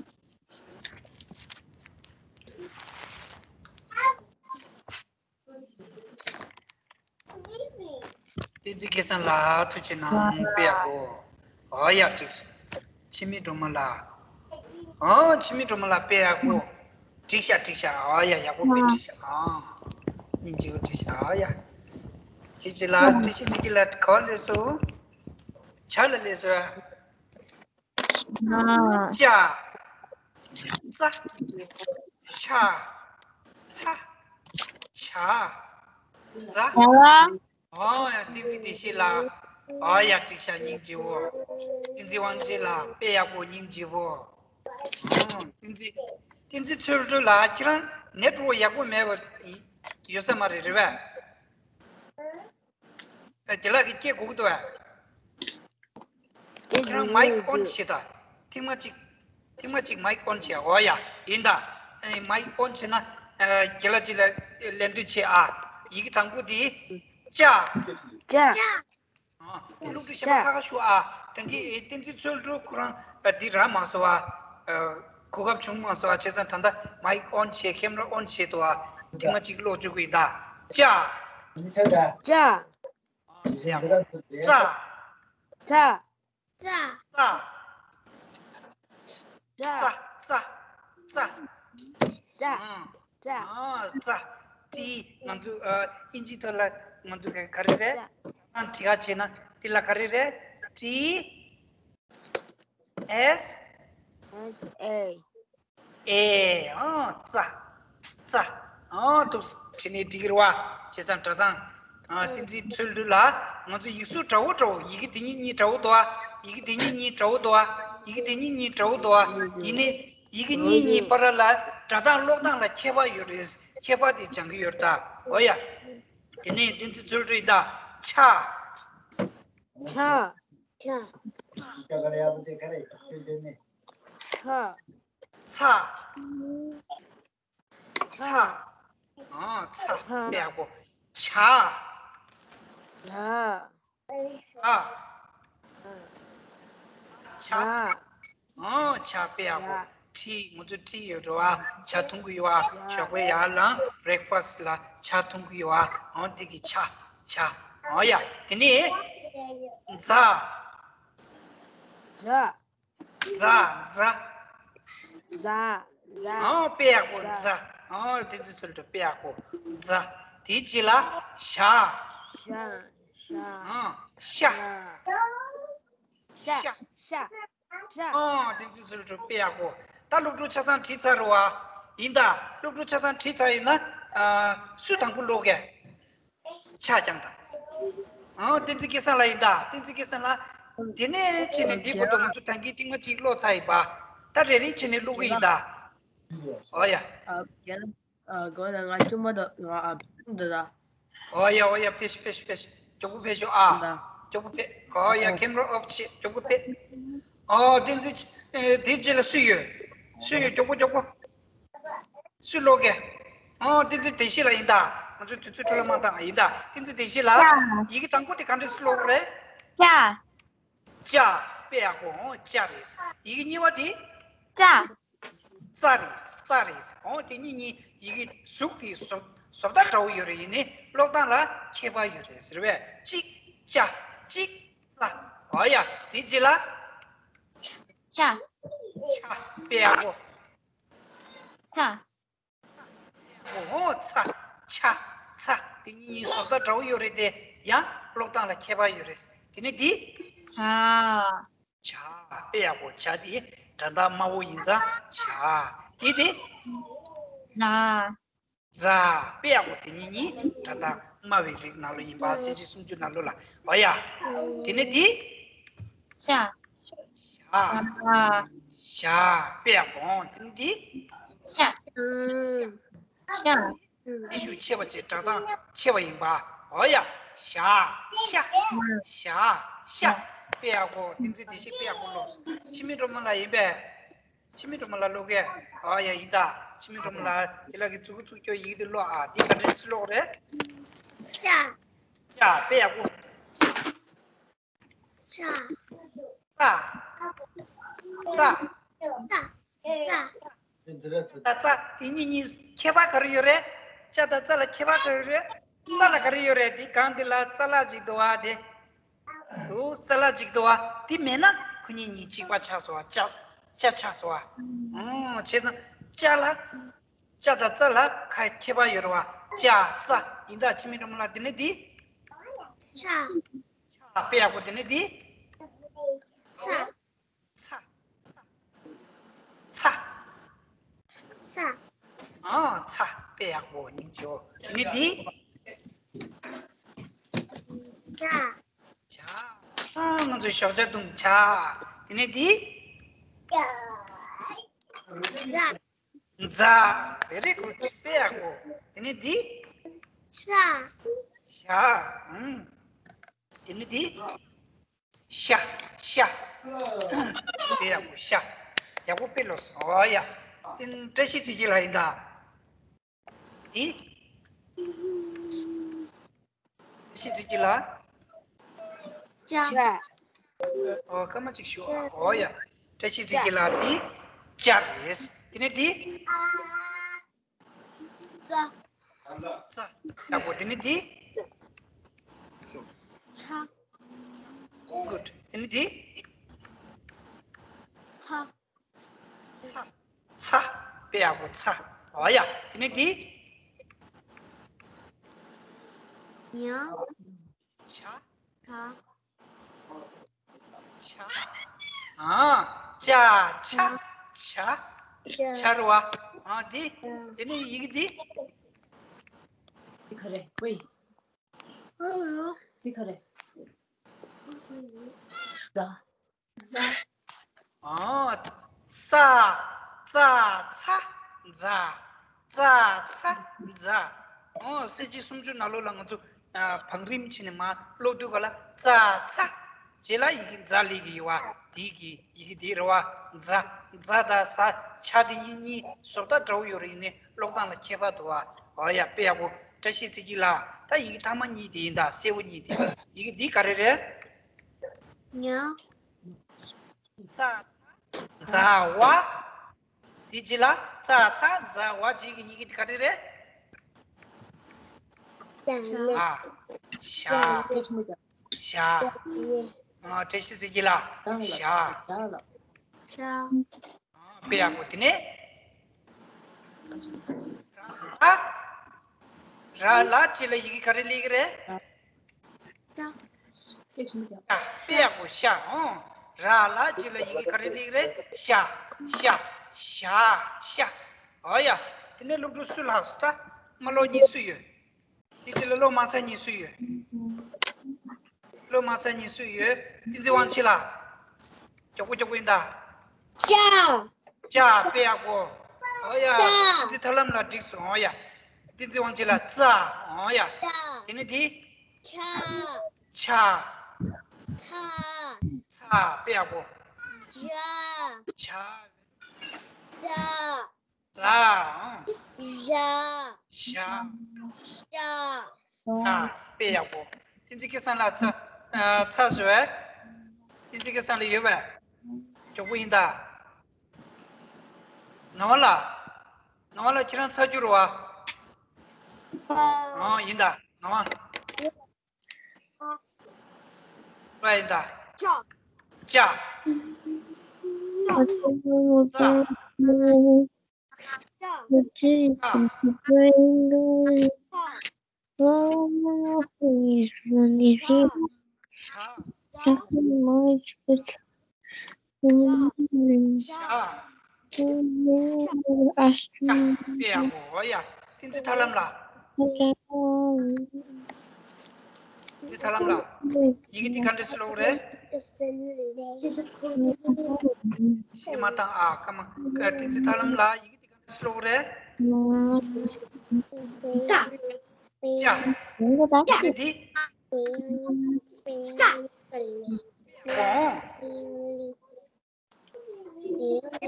བསྟན་འཛིན་སྐལ་བཟང་ལགས། ཐུགས་རྗེ་གནང་། དཔེ་ཡག་པོ། ཨོ་ཡ། འགྲིག་སོང་། འཆི་མེད་སྒྲོལ་མ་ལགས། ཨོ། འཆི་མེད་སྒྲོལ་མ་ལགས། དཔེ་ཡག་པོ། འགྲིག་ཤག་འགྲིག་ཤག་ཨོ་ཡ། ཡག་པོ་དཔེ་འགྲིག་ཤག་ཨ། སྙིང་རྗེ་པོ། འགྲིག་ཤག་ཨོ་ཡ། ཅི་ཅི་ལགས། བཀྲ་ཤིས་ཚེ་རིང་ལགས། ག་པར་སླེབས་སོང་། ཇ་ལ་སླེབས་སོང་། ཅ། ཙ། ཆ། ཚ། ཇ། ཛ། ཨོ་ཡ། བསྟན་འཛིན་བདེ་གཤེགས་ལགས། ཨོ་ཡ། འགྲིག་ཤག་སྙིང་རྗེ་བོ། བསྟན་འཛིན་དབང་ཆེན་ལགས། དཔེ་ཡག་པོ། སྙིང་རྗེ་བོ། ཨོ། བསྟན་འཛིན། བསྟན་འཛིན་ཚུལ་ཁྲིམས་ལགས། ཁྱེད་རང་ནེཊ་ཝརཀ་ཡག་པོ་མེད་པ་ཡོད་ས་མ་རེད། རེད་པས། ཨ། རྒན་ལགས་ཀྱིས་སྐད་གོ་གི་འདུག་པས། ཁྱེད་རང་མའིག་ཨོན་བྱེད་དང་། ཐེངས་མ་གཅིག་ ཐེངས་མ་གཅིག་མའིག་ཨོན་བྱེད། འོ་ཡ། ཡིན་ད། ཨེ། མའིག་ཨོན་བྱེད་ན། ཨ། རྒན་ལགས་ཅིག་ལ་ལན་འདེབས་བྱེད་ཨ། ཡི་གེ་དང་པོ་དེ། ཅ། ཅ། ཨ། སློབ་ཕྲུག་གཞན་པ་ཁ་ཁ་ཞུ་ཨ། དེ་འདི་བསྟན་འཛིན་ཚུལ་ཁྲིམས་ཁོ་རང་འདི་རག་མ་སོང་ཨ། གོ་སྐབས་བྱུང་མ་སོང་ཨ། བྱས་ཙང་ད་ལྟ་མའིག་ཨོན་བྱེད། ཁེམ་ར་ཨོན་བྱེད་དོ་ཨ། ཐེངས་མ་གཅིག་ཀློག་བཅུག་གི་ཡིན་ད། ཅ། ཅ། ཨ། ཡ། ཙ། ཙ། ཙ། ཙ། ཙ། ཙ། ཙ། ཙ། ཙ། ཨ། ཙ། ཏི། ང་ཚོ། ཨ། ཨིན་ཇི་ཐོག་ལ་ང་ཚོ་ག་ག་རེ་རེད། ཙ། ཨ། བྲི་ག་བྱས་ན་དེ་ལ་ག་རེ་རེད། ཏི། ཨེས། ཨེས་ཨེ། ཨེ། ཨ། ཙ། ཙ། ཨ། ཐུགས་བྲིས་ནས་འགྲིག་གི་རེད་བ། བྱས་ཙང་སྒྲ་གདངས། ཨ། བསྟན་འཛིན་ཚུལ་ཁྲིམས་ལགས། ང་ཚོ་ཡིག་གཟུགས་འདྲ་བོ་འདྲ་བོ། ཡི་གེ་དེ་གཉིས་གཉིས་འདྲ་བོ་འདུག་ཨ། ཡི་གེ་དེ་གཉིས་གཉིས་འདྲ་བོ་འདུག་ཨ། ཡི་གེ་དེ་གཉིས་གཉིས་འདྲ་བོ་འདུག་ཨ། ཡིན་ནའི་ཡི་གེ་གཉིས་གཉིས་བར་ལ་སྒྲ་གདངས་ཀློག་སྟངས་ལ་ཁྱད་པར་ཡོད་རེད། ཁྱད་པར་དེ་སྦྱང་གི་ཡོད་རེད་ད། འོ་ཡ། དེ་ནས་བསྟན་འཛིན་ཚུལ་ཁྲིམས་ད། ཆ། ཆ། ཆ། ཆ། ཚ། ཚ། ཨ། ཚ། ཚ། དཔེ་ཡག་པོ། ཇ། ཇ། ཇ། ཇ། ཇ། ཨ། ཇ། དཔེ་ཡག་པོ། ཇ། ཁྲི། ང་ཚོ་ཁྲི་ཡོད་འགྲོ་ཨ། ཇ་འཐུང་གི་ཡོད་ཨ། ཇ། ཞོགས་པའི་ཡར་ལངས་བྷི་རེག་ཕ་སི་ལ་ཇ་འཐུང་གི་ཡོད་ཨ། ཨ། འདི་གི་ཇ། ཇ། ཨ་ཡ། དེ་ནས་ཛ། ཇ། ཛ། ཛ། ཛ། ཛ། ཨོ། དཔེ་ཡག་པོ། ཛ། ཛ། ཨོ། དེ་ཚོ་ཚུལ་དུ་དཔེ་ཡག་པོ། ཛ། དེའི་རྗེས་ལ་ཞ། ཞ། ཞ། ཨོ། ཤ། ཤ། ཤ། ཤ། ཤ། ཨོ། དེ་ཚོ་ཚུལ་དུ་དཔེ་ཡག་པོ། ད་སློབ་ཕྲུག་ཆ་ཚང་བྲིས་ཚར་རེད་བ། ཡིན་ད། སློབ་ཕྲུག་ཆ་ཚང་བྲིས་ཚར་ཡིན་ན། ཨ། སུ་དང་པོ་ཀློག་གས། ཆ་རྐྱང་དང་། ཨང་། བསྟན་འཛིན་སྐལ་བཟང་ལགས་ཡིན་ད། བསྟན་འཛིན་སྐལ་བཟང་ལགས། དེ་ནས་ཕྱིན་ནས་འདི་བར་དུ་ང་ཚོ་ད་གིན་ཐེངས་མ་གཅིག་ཀློག་ཚར་ཡིན་པ། ད་རེ་རེ་ཕྱིན་ནས་ཀློག་གི་ཡིན་ད། ཨོ་ཡ། ཨ། རྒན་ལགས། ཨ། དགོངས་དག། ང་བཅོམ་པ་དང་ང་ཨ་བཅོམ་དང་ད། ཨོ་ཡ། ཨོ་ཡ། ཕེབས་ཤོག་ཕེབས་ཤོག་ཕེབས་ཤོག་མགྱོགས་པོ་ཕེབས་ཤོག་ཨ། ད། མགྱོགས་པོ་ཕེབས། ཨོ་ཡ། ཨ། ཁེམ་ར་ཨོཕ་བྱེད། མགྱོགས་པོ་ཕེབས། ཨོ། བསྟན་འཛིན། ཨེ། དེའི་རྗེས་ལ་སུ་ཡོད། སུ་ཡོད། མགྱོགས་པོ་མགྱོགས་པོ། སུ་ཀློག་གས། ཨོ། བསྟན་འཛིན་བདེ་གཤེགས་ལགས་ཡིན་ད། ང་ཚོའི་དུས་ཚོད་འཕྲོ་བརླག་མ་བཏང་། ཡིན་ད། བསྟན་འཛིན་བདེ་གཤེགས་ལགས། ཡི་གེ་དང་པོ་དེ་ག་འདྲས་སུ་ཀློག་གི་རེད། ཅ། ཅ། དཔེ་ཡག་པོ། ཨོ། ཅ་རེད། ཡི་གེ་གཉིས་པ་དེ། ཙ། ཙ་རེད། ཙ་རེད། ཨོ། དེ་གཉིས་གཉིས་ཡི་གེ་གཟུགས་དེ་བཟོ་བཟོ་ལྟ་འདྲ་བོ་ཡོད་རེད། ཡིན་ནའི་ཀློག་སྟངས་ལ་ཁྱད་པར་ཡོད་རེད་ཟེར་བས། གཅིག་ཅ། གཅིག་ཙ། ཨོ་ཡ། དེ་རྗེས་ལ། ཆ། ཆ། དཔེ་ཡག་པོ། ཚ། ཨོ། ཚ། ཆ། ཚ། དེ་གཉིས་བཟོ་ལྟ་འདྲ་བོ་ཡོད་རེད་དེ། ཡང་ཀློག་སྟངས་ལ་ཁྱད་པར་ཡོད་རེད། དེ་ནས་འདི། ཇ། ཇ། དཔེ་ཡག་པོ། ཇ་དེ་སྒྲ་གདངས་དམའ་བོ་ཡིན་ཙང་ཇ། དེ་དེ། ཛ། ཛ། དཔེ་ཡག་པོ། དེ་གཉིས་གཉིས་སྒྲ་གདངས་དམའ་བའི་རིགས་ནང་ལོགས་ཡིན་པ། གསལ་བྱེད་སུམ་ཅུ་ནང་ལོགས་ལ། ཨོ་ཡ། དེ་ནས་འདི། ཤ། ཤ། ཤ། དཔེ་ཡག་པོ། དེ་ནས་འདི། ཤ། ཤ། ཤ། ཤ། ཤ། ཤུགས་ཆེ་བ་བྱས། སྒྲ་གདངས་ཆེ་བ་ཡིན་པ། ཨོ་ཡ། ཤ། ཤ། ཤ། ཤ། དཔེ་ཡག་པོ། བསྟན་འཛིན་བདེ་གཤེགས་དཔེ་ཡག་པོ་ཀློག་སོང་། འཆི་མེད་སྒྲོལ་མ་ལགས་ཡིན་པས། འཆི་མེད་སྒྲོལ་མ་ལགས་ཀློག་གས། ཨོ་ཡ། ཡིན་ད། འཆི་མེད་སྒྲོལ་མ་ལགས། ཁྱེད་ལགས་ཀྱིས་མཛུབ་གུ་བཙུགས་ཀྱོག་ཡི་གེ་དེ་ཀློག་ཨ། འདི་ག་འདྲས་སེ་ཀློག་རེད། ཅ། ཅ། དཔེ་ཡག་པོ། ཙ། ཙ། ཙ། ཙ། ཙ། དེ་གཉིས་གཉིས་ཁྱད་པར་ག་རེ་ཡོད་རེད། ཅ་དང་ཙ་ལ་ཁྱད་པར་ག་རེ་ཡོད་རེད། ཙ་ལ་ག་རེ་ཡོད་རེད། དེ་སྒང་འདི་ལ་ཙ་ལ་ཅིག་འདུག་བ་དེ། འདུག་ཙ་ལ་ཅིག་འདུག་བ། དེ་མེད་ན་ཁོ་གཉིས་གཉིས་གཅིག་པ་ཆགས་སོང་བ། ཅ། ཅ་ཆགས་སོང་བ། ཨོ། བྱས་ཙང་ཅ་ལ། ཅ་དང་ཙ་ལ་ཁ་ཁྱད་པར་ཡོད་རེད་བ། ཅ། ཙ། ཡིན་ད། འཆི་མེད་སྒྲོལ་མ་ལགས། དེ་ནས་འདི། ཆ། ཆ། དཔེ་ཡག་པོ། དེ་ནས་འདི། ཚ། ཚ། ཚ། ཚ། ཨ། ཚ། དཔེ་ཡག་པོ། སྙིང་རྗེ་བོ། དེ་ནས་འདི། ཇ། ཇ། ཨ། ང་ཚོ་ཞོགས་ཇ་བཏུང་། ཇ། དེ་ནས་འདི། ཛ། ཛ། Very good. དཔེ་ཡག་པོ། དེ་ནས་འདི། ཤ། ཤ། ཨང་། དེ་ནས་འདི། ཤ། ཤ། དཔེ་ཡག་པོ། ཤ། ཡག་པོ་དཔེ་ལོས། ཨོ་ཡ། དེ་བཀྲ་ཤིས་ཚེ་སྐྱིད་ལགས་ཡིན་ད། དེ། བཀྲ་ཤིས་ཚེ་སྐྱིད་ལགས། ཅ། ཨོ་སྐར་མ་གཅིག་ཞུ་ཨ། ཨོ་ཡ། བཀྲ་ཤིས་ཚེ་སྐྱིད་ལགས་དེ་ཅ་རེད། དེ་ནས་དེ། ཙ། ཙ། ཡག་པོ། དེ་ནས་དེ། ཚ། Good. དེ་ནས་དེ། ཚ། ཚ། ཚ། དཔེ་ཡག་པོ་ཚ། ཨོ་ཡ། དེ་ནས་དེ། ཉ། ཆ། ཆ། ཆ། ཨ། ཅ་ཆ། ཆ། ཆ་རེད་བ། ཨ་དེ། དེ་ནས་ཡི་གེ་དེ། འདི་ག་རེ། ཝེ། འདི་ག་རེ། ཛ། ཛ། ཨ། ཙ། ཙ་ཚ། ཛ། ཙ་ཚ། ཛ། ཨོ་གསལ་བྱེད་སུམ་ཅུ་ནང་ལོགས་ལ་ང་ཚོ་ཨ་བང་རིམ་བྱས་ནས་མར་ཀློག་དུས་ག་ལ་ཙ་ཚ། རྗེས་ལ་ཡི་གེ་ཛ་སླེབས་ཀྱི་ཡོད་བ། དེ་གི་ཡི་གེ་དེ་རེད་བ། ཛ། ཛ་དང་ཟ། ཆ་དེ་གཉིས་གཉིས་བཟོ་ལྟ་འདྲ་བོ་ཡོད་རེད། ཡིན་ནའི་ཀློག་སྟངས་ལ་ཁྱད་པར་འདུག་བ། ཨོ་ཡ། དཔེ་ཡག་པོ། བཀྲ་ཤིས་ཚེ་སྐྱིད་ལགས། ད་ཡི་གེ་མཐའ་མ་གཉིས་དེ་ཡིན་ད། སེར་པོ་གཉིས་དེ། ཡི་གེ་འདི་ག་རེ་རེད། ཉ། ཙ། ཛ་ཝ། དེ་རྗེས་ལ་ཙ་ཚ་ཛ་ཝ་བརྗེས་ཀྱི་ཡི་གེ་དེ་ག་རེ་རེད། ཨ། ཞ། ཞ། ཨ། བཀྲ་ཤིས་ཚེ་སྐྱིད་ལགས། ཞ། ཞ། དཔེ་ཡག་པོ། དེ་ནས། ར། ར་ལ་རྗེས་ལ་ཡི་གེ་ག་རེ་སླེབས་ཀྱི་རེད། ཤ། དཔེ་ཡག་པོ། ཤ། ཨོ། ར་ལ་རྗེས་ལ་ཡི་གེ་ག་རེ་སླེབས་ཀྱི་རེད། ཤ། ཤ། ཤ། ཤ། ཨོ་ཡ། དེ་ནས་སློབ་ཕྲུག་སུ་ལྷག་སོང་། ད་མ་སློབ་གཉིས་སུ་ཡོད། དེ་རྗེས་ལ་སློབ་མ་ཚ་གཉིས་སུ་ཡོད། སློབ་མ་ཚ་གཉིས་སུ་ཡོད། བསྟན་འཛིན་དབང་ཆེན་ལགས། མགྱོགས་པོ་མགྱོགས་པོ་ཡིན་ད། ཅ། ཅ། དཔེ་ཡག་པོ། ཨོ་ཡ། ཅ། བསྟན་འཛིན་ཐར་ལམ་ལགས་འགྲིག་སོང་། ཨོ་ཡ། བསྟན་འཛིན་དབང་ཆེན་ལགས། ཙ། ཨོ་ཡ། ཅ། དེ་ནས་དེ། ཆ། ཆ། ཚ། ཚ། དཔེ་ཡག་པོ། ཇ། ཇ། ཛ། ཛ། ཨང་། ཞ། ཞ། ཤ། ཤ། དཔེ་ཡག་པོ། བསྟན་འཛིན་སྐལ་བཟང་ལགས། ཚ། ཨ། ཚ་བཟོས་པས། བསྟན་འཛིན་སྐལ་བཟང་ལགས་ཡོད་པས། མགྱོགས་པོ་ཡིན་ད། ངག་དབང་ལགས། ངག་དབང་ལགས་ཁྱེད་རང་ཚ་རྒྱུ་རེད་བ། ཨང་། ཡིན་ད། ངག་དབང་། པ་ཡིན་ད། ཅ། ཅ། ཙ། ཅ། ཅ། ཅ། ཅ། དཔེ་ཡག་པོ། ཨོ་ཡ། བསྟན་འཛིན་ཐར་ལམ་ལགས། བསྟན་འཛིན་ཐར་ལམ་ལགས། ཡི་གེ་འདི་ག་འདྲ་སེ་ཀློག་རེད། ཤེས་མ་བཏང་ཨ། ཀ་མ། བསྟན་འཛིན་ཐར་ལམ་ལགས། ཡི་གེ་འདི་ག་འདྲ་སེ་ཀློག་རེད། ཅ། ཅ། ཡི་གེ་འདི། ཨོ།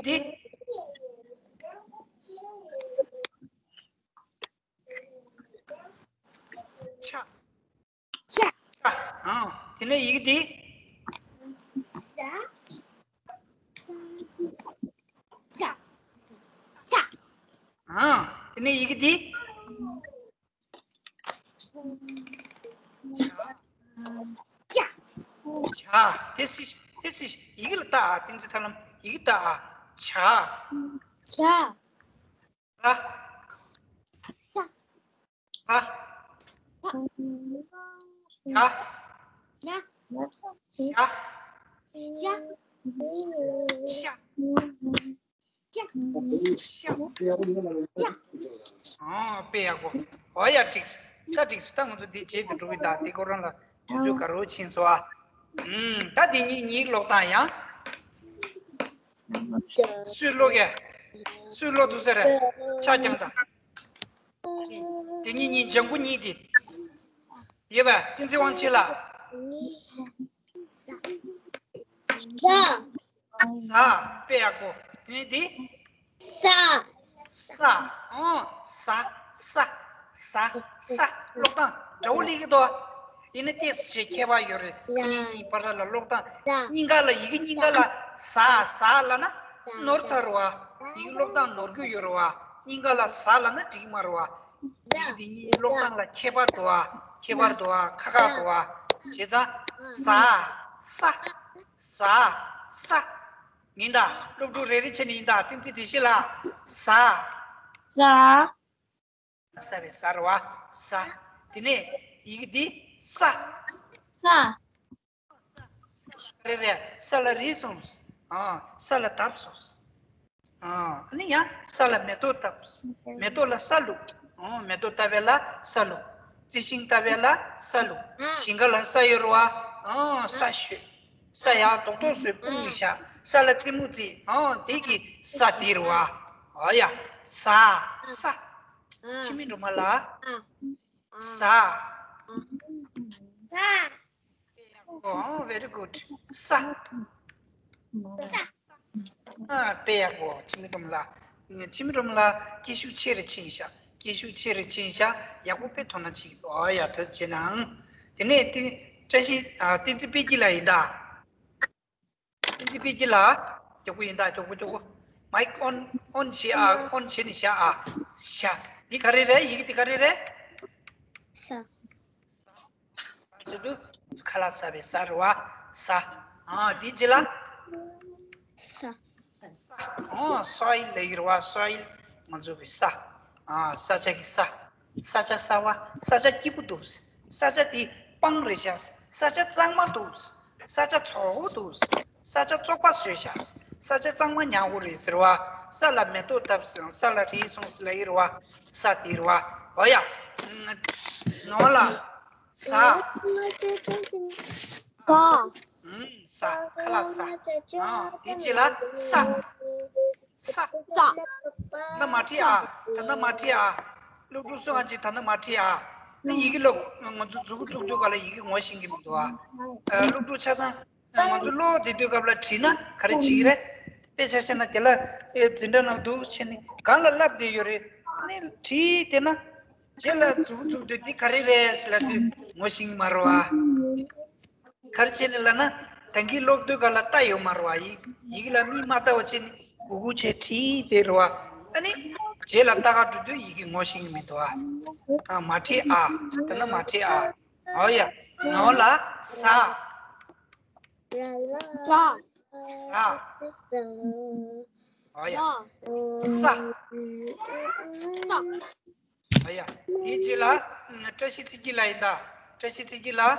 འདི། ཆ། ཆ། ཨང་། དེ་ནས་ཡི་གེ་འདི། ཨང་། དེ་ནས་ཡི་གེ་འདི། ཇ། ཇ། དེ་སི། དེ་སི། ཡི་གེ་ལ་ལྟ་ཨ། བསྟན་འཛིན་ཐར་ལམ། ཡི་གེ་ལྟ་ཨ། ཇ། ཇ། ད། ས། ད། ཇ། ཇ། ཇ། ཇ། ཇ། ཨོ། དཔེ་ཡག་པོ། ཨོ་ཡ། འགྲིག་སོང་། ད་འགྲིག་སོང་། ད་ང་ཚོ་འདི་རྗེས་དུ་འགྲོ་གི་ད། འདི་ཁོ་རང་ལ་དུས་ཚོད་ག་རེ་ཕྱིན་སོང་ཨ། ཨུམ། ད་འདི་གཉིས་གཉིས་ཀློག་སྟངས་ཡང་། སུས་ཀློག་གས། སུས་ཀློག་འདུག་ཟེར། ཆ་རྐྱང་ད། དེ་གཉིས་གཉིས། ལྗང་གུ་གཉིས་དེ། ཡོད་པས། བསྟན་འཛིན་དབང་ཆེན་ལགས། ཟ། ཟ། དཔེ་ཡག་པོ། དེ་ནས་དེ། ས། ས། ཨོ། ས། ས། ས། ས། ཀློག་སྟངས་འདྲ་བོ་སླེབས་ཀྱི་འདུག་ཡིན་ན་ཏོག་ཙམ་ཁྱད་པར་ཡོད་རེད། ཁོ་གཉིས་གཉིས་བར་ལ་ཀློག་སྟངས། ས། སྙིང་ག་ལ་ཡི་གེ་སྙིང་ག་ལ་ས། ས་ལབ་ན་ནོར་ཚར་བ། ཡི་གེ་ཀློག་སྟངས་ནོར་རྒྱུ་ཡོད་རེད་བ། སྙིང་ག་ལ་ས་ལབ་ན་འགྲིག་མ་རེད་བ། ཡི་གེ་འདི་གཉིས་ཀློག་སྟངས་ལ་ཁྱད་པར་འདུག་བ། ཁྱད་པར་འདུག་བ། ཁག་ཁག་འདུག་བ། བྱས་ཙང་། ས། ས། ས། ས། ཡིན་ད། སློབ་ཕྲུག་རེ་རེ་བྱས་ནས་ཡིན་ད། བསྟན་འཛིན་བདེ་གཤེགས་ལགས། ས། ས། ས་བའི་ས་རེད་བ། ས། དེ་ནས་ཡི་གེ་འདི་ས། ས། རེད་རེད། ས་ལ་རི་སོང་། ཨ། ས་ལ་བཏབ་སོང་། ཨ། ཨ་ནི་ཡང་ས་ལ་མེ་ཏོག་བཏབ། མེ་ཏོག་ལ་ས་བླུགས། ཨ། མེ་ཏོག་བཏབ་པའི་ལ་ས་བླུགས། རྩི་ཤིང་བཏབ་པའི་ལ་ས་བླུགས། ཞིང་ཁ་ལ་ས་ཡོད་རེད་བ། ཨ། ས་བཤོས། ས་ཡག་རྡོག་རྡོག་བཟོས་སྤུངས་ནས་བཞག། ས་ལ་རྩེད་མོ་རྩེ། ཨ། དེ་གི་ས་དེ་རེད་བ། ཨ་ཡ། ས། ས། འཆི་མེད་སྒྲོལ་མ་ལགས། ས། ཨོ། very good. ས། ས། ཨ། དཔེ་ཡག་པོ། འཆི་མེད་སྒྲོལ་མ་ལགས། འཆི་མེད་སྒྲོལ་མ་ལགས་སྐད་ཤུགས་ཆེ་རུ་ཕྱིན་ཤག་སྐད་ཤུགས་ཆེ་རུ་ཕྱིན་ཤག་ཡག་པོ་དཔེ་མཐོང་ན་ཅིག་ཨོ་ཡ། ཐུགས་རྗེ་གནང་། དེ་ནས་དེ་བཀྲ་ཤིས། ཨ། བསྟན་འཛིན་དཔལ་སྐྱིད་ལགས་ཡིན་ད། བསྟན་འཛིན་དཔལ་སྐྱིད་ལགས། མགྱོགས་པོ་ཡིན་ད། མགྱོགས་པོ། མགྱོགས་པོ། མའིག་ཨོན། ཨོན་བྱེད་ཨ། ཨོན་བྱེད་ནས་བཞག་ཨ། བཞག་འདི་ག་རེ་རེད། ཡི་གེ་འདི་ག་རེ་རེད། ས། ས་ཟེར་དུས་ཁ་ལག་ཟ་བའི་ཟ་རེད་བ། ཟ། ཨ། འདི་རྗེས་ལ། ས། ཨོ། སོའིལ་ལབ་ཀྱི་རེད་བ། སོའིལ། ང་ཚོ་གི་ས། ཨ། ས་ཆ་གི་ས། ས་ཆ་གསར་བ། ས་ཆ་སྐྱིད་པོ་འདུག་ས་ཆ་དེ་སྤང་རེད་ཤག་ས་ཆ་གཙང་མ་འདུག་ས་ཆ་བཙོག་པོ་འདུག་ས་ཆ་བཙོག་པ་བཟོས་ཤག་ས་ཆ་གཙང་མ་ཉག་གོ་རེད་ཟེར་བ། ས་ལ་མེ་ཏོག་བཏབ་སོང་། ས་ལ་རི་སོང་ཟེར་ལབ་ཀྱི་རེད་བ། ས་དེ་རེད་བ། འོ་ཡ། ནོར་ལ། ས། ས། ཨུམ། ས། ཁ་ལག་ས། ཨ། དེ་རྗེས་ལ་ས། ས། ས། ན་མ་བྲིས་ཨ། ད་ན་མ་བྲིས་ཨ། སློབ་ཕྲུག་སུ་ང་ཅིག་ད་ན་མ་བྲིས་ཨ། ཨ། ཡི་གེ་ཀློག་ང་ཚོ་མཛུབ་གུ་བཙུགས་དུས་ག་ལ་ཡི་གེ་ངོ་ཤེས་ཀྱི་མི་འདུག་ཨ། ཨ། སློབ་ཕྲུག་ཆ་ཚང་ང་ཚོ་ཀློག་བསྡད་དུས་སྐབས་ལ་བྲིས་ན་ག་རེ་བྱེད་ཀྱི་རེད། དཔེ་ཆ་བཤད་ན་དེ་ལ་ཨེ་འཛིན་གྲྭ་ནང་འདུག་བྱས་ནས་གང་ལ་བསླབ་བསྡད་ཡོད་རེད། ཨ་ནི་བྲིས་བསྡད་ན་རྗེས་ལ་མཛུབ་གུ་བཙུགས་དུས་འདི་ག་རེ་རེད་ལབ་དུས་ངོ་ཤེས་ཀྱི་མ་རེད་ཨ། ག་རེ་བྱས་ནས་ལབ་ན། ད་གིན་སློབ་དུས་སྐབས་ལ་ལྟ་ཡོད་མ་རེད་བ། ཡིག་ཡིག་ལ་མིག་མ་ལྟ་བ་བྱས་ནས་གུག་གུག་བྱས་བྲིས་བསྡད་རེད་བ། ཨ་ནི་རྗེས་ལ་ལྟ་ག་འགྲོ་དུས་ཡི་གེ་ངོ་ཤེས་ཀྱི་མི་འདུག་ཨ། ཨ། མ་བྲིས་ཨ། ད་ནི་མ་བྲིས་ཨ། འོ་ཡ། ནོར་ལ་ས། ས། ས། འོ་ཡ། ས། ས། ཨ་ཡ། དེའི་རྗེས་ལ། བཀྲ་ཤིས་ཚེ་སྐྱིད་ལགས་ཡིན་ད། བཀྲ་ཤིས་ཚེ་སྐྱིད་ལགས།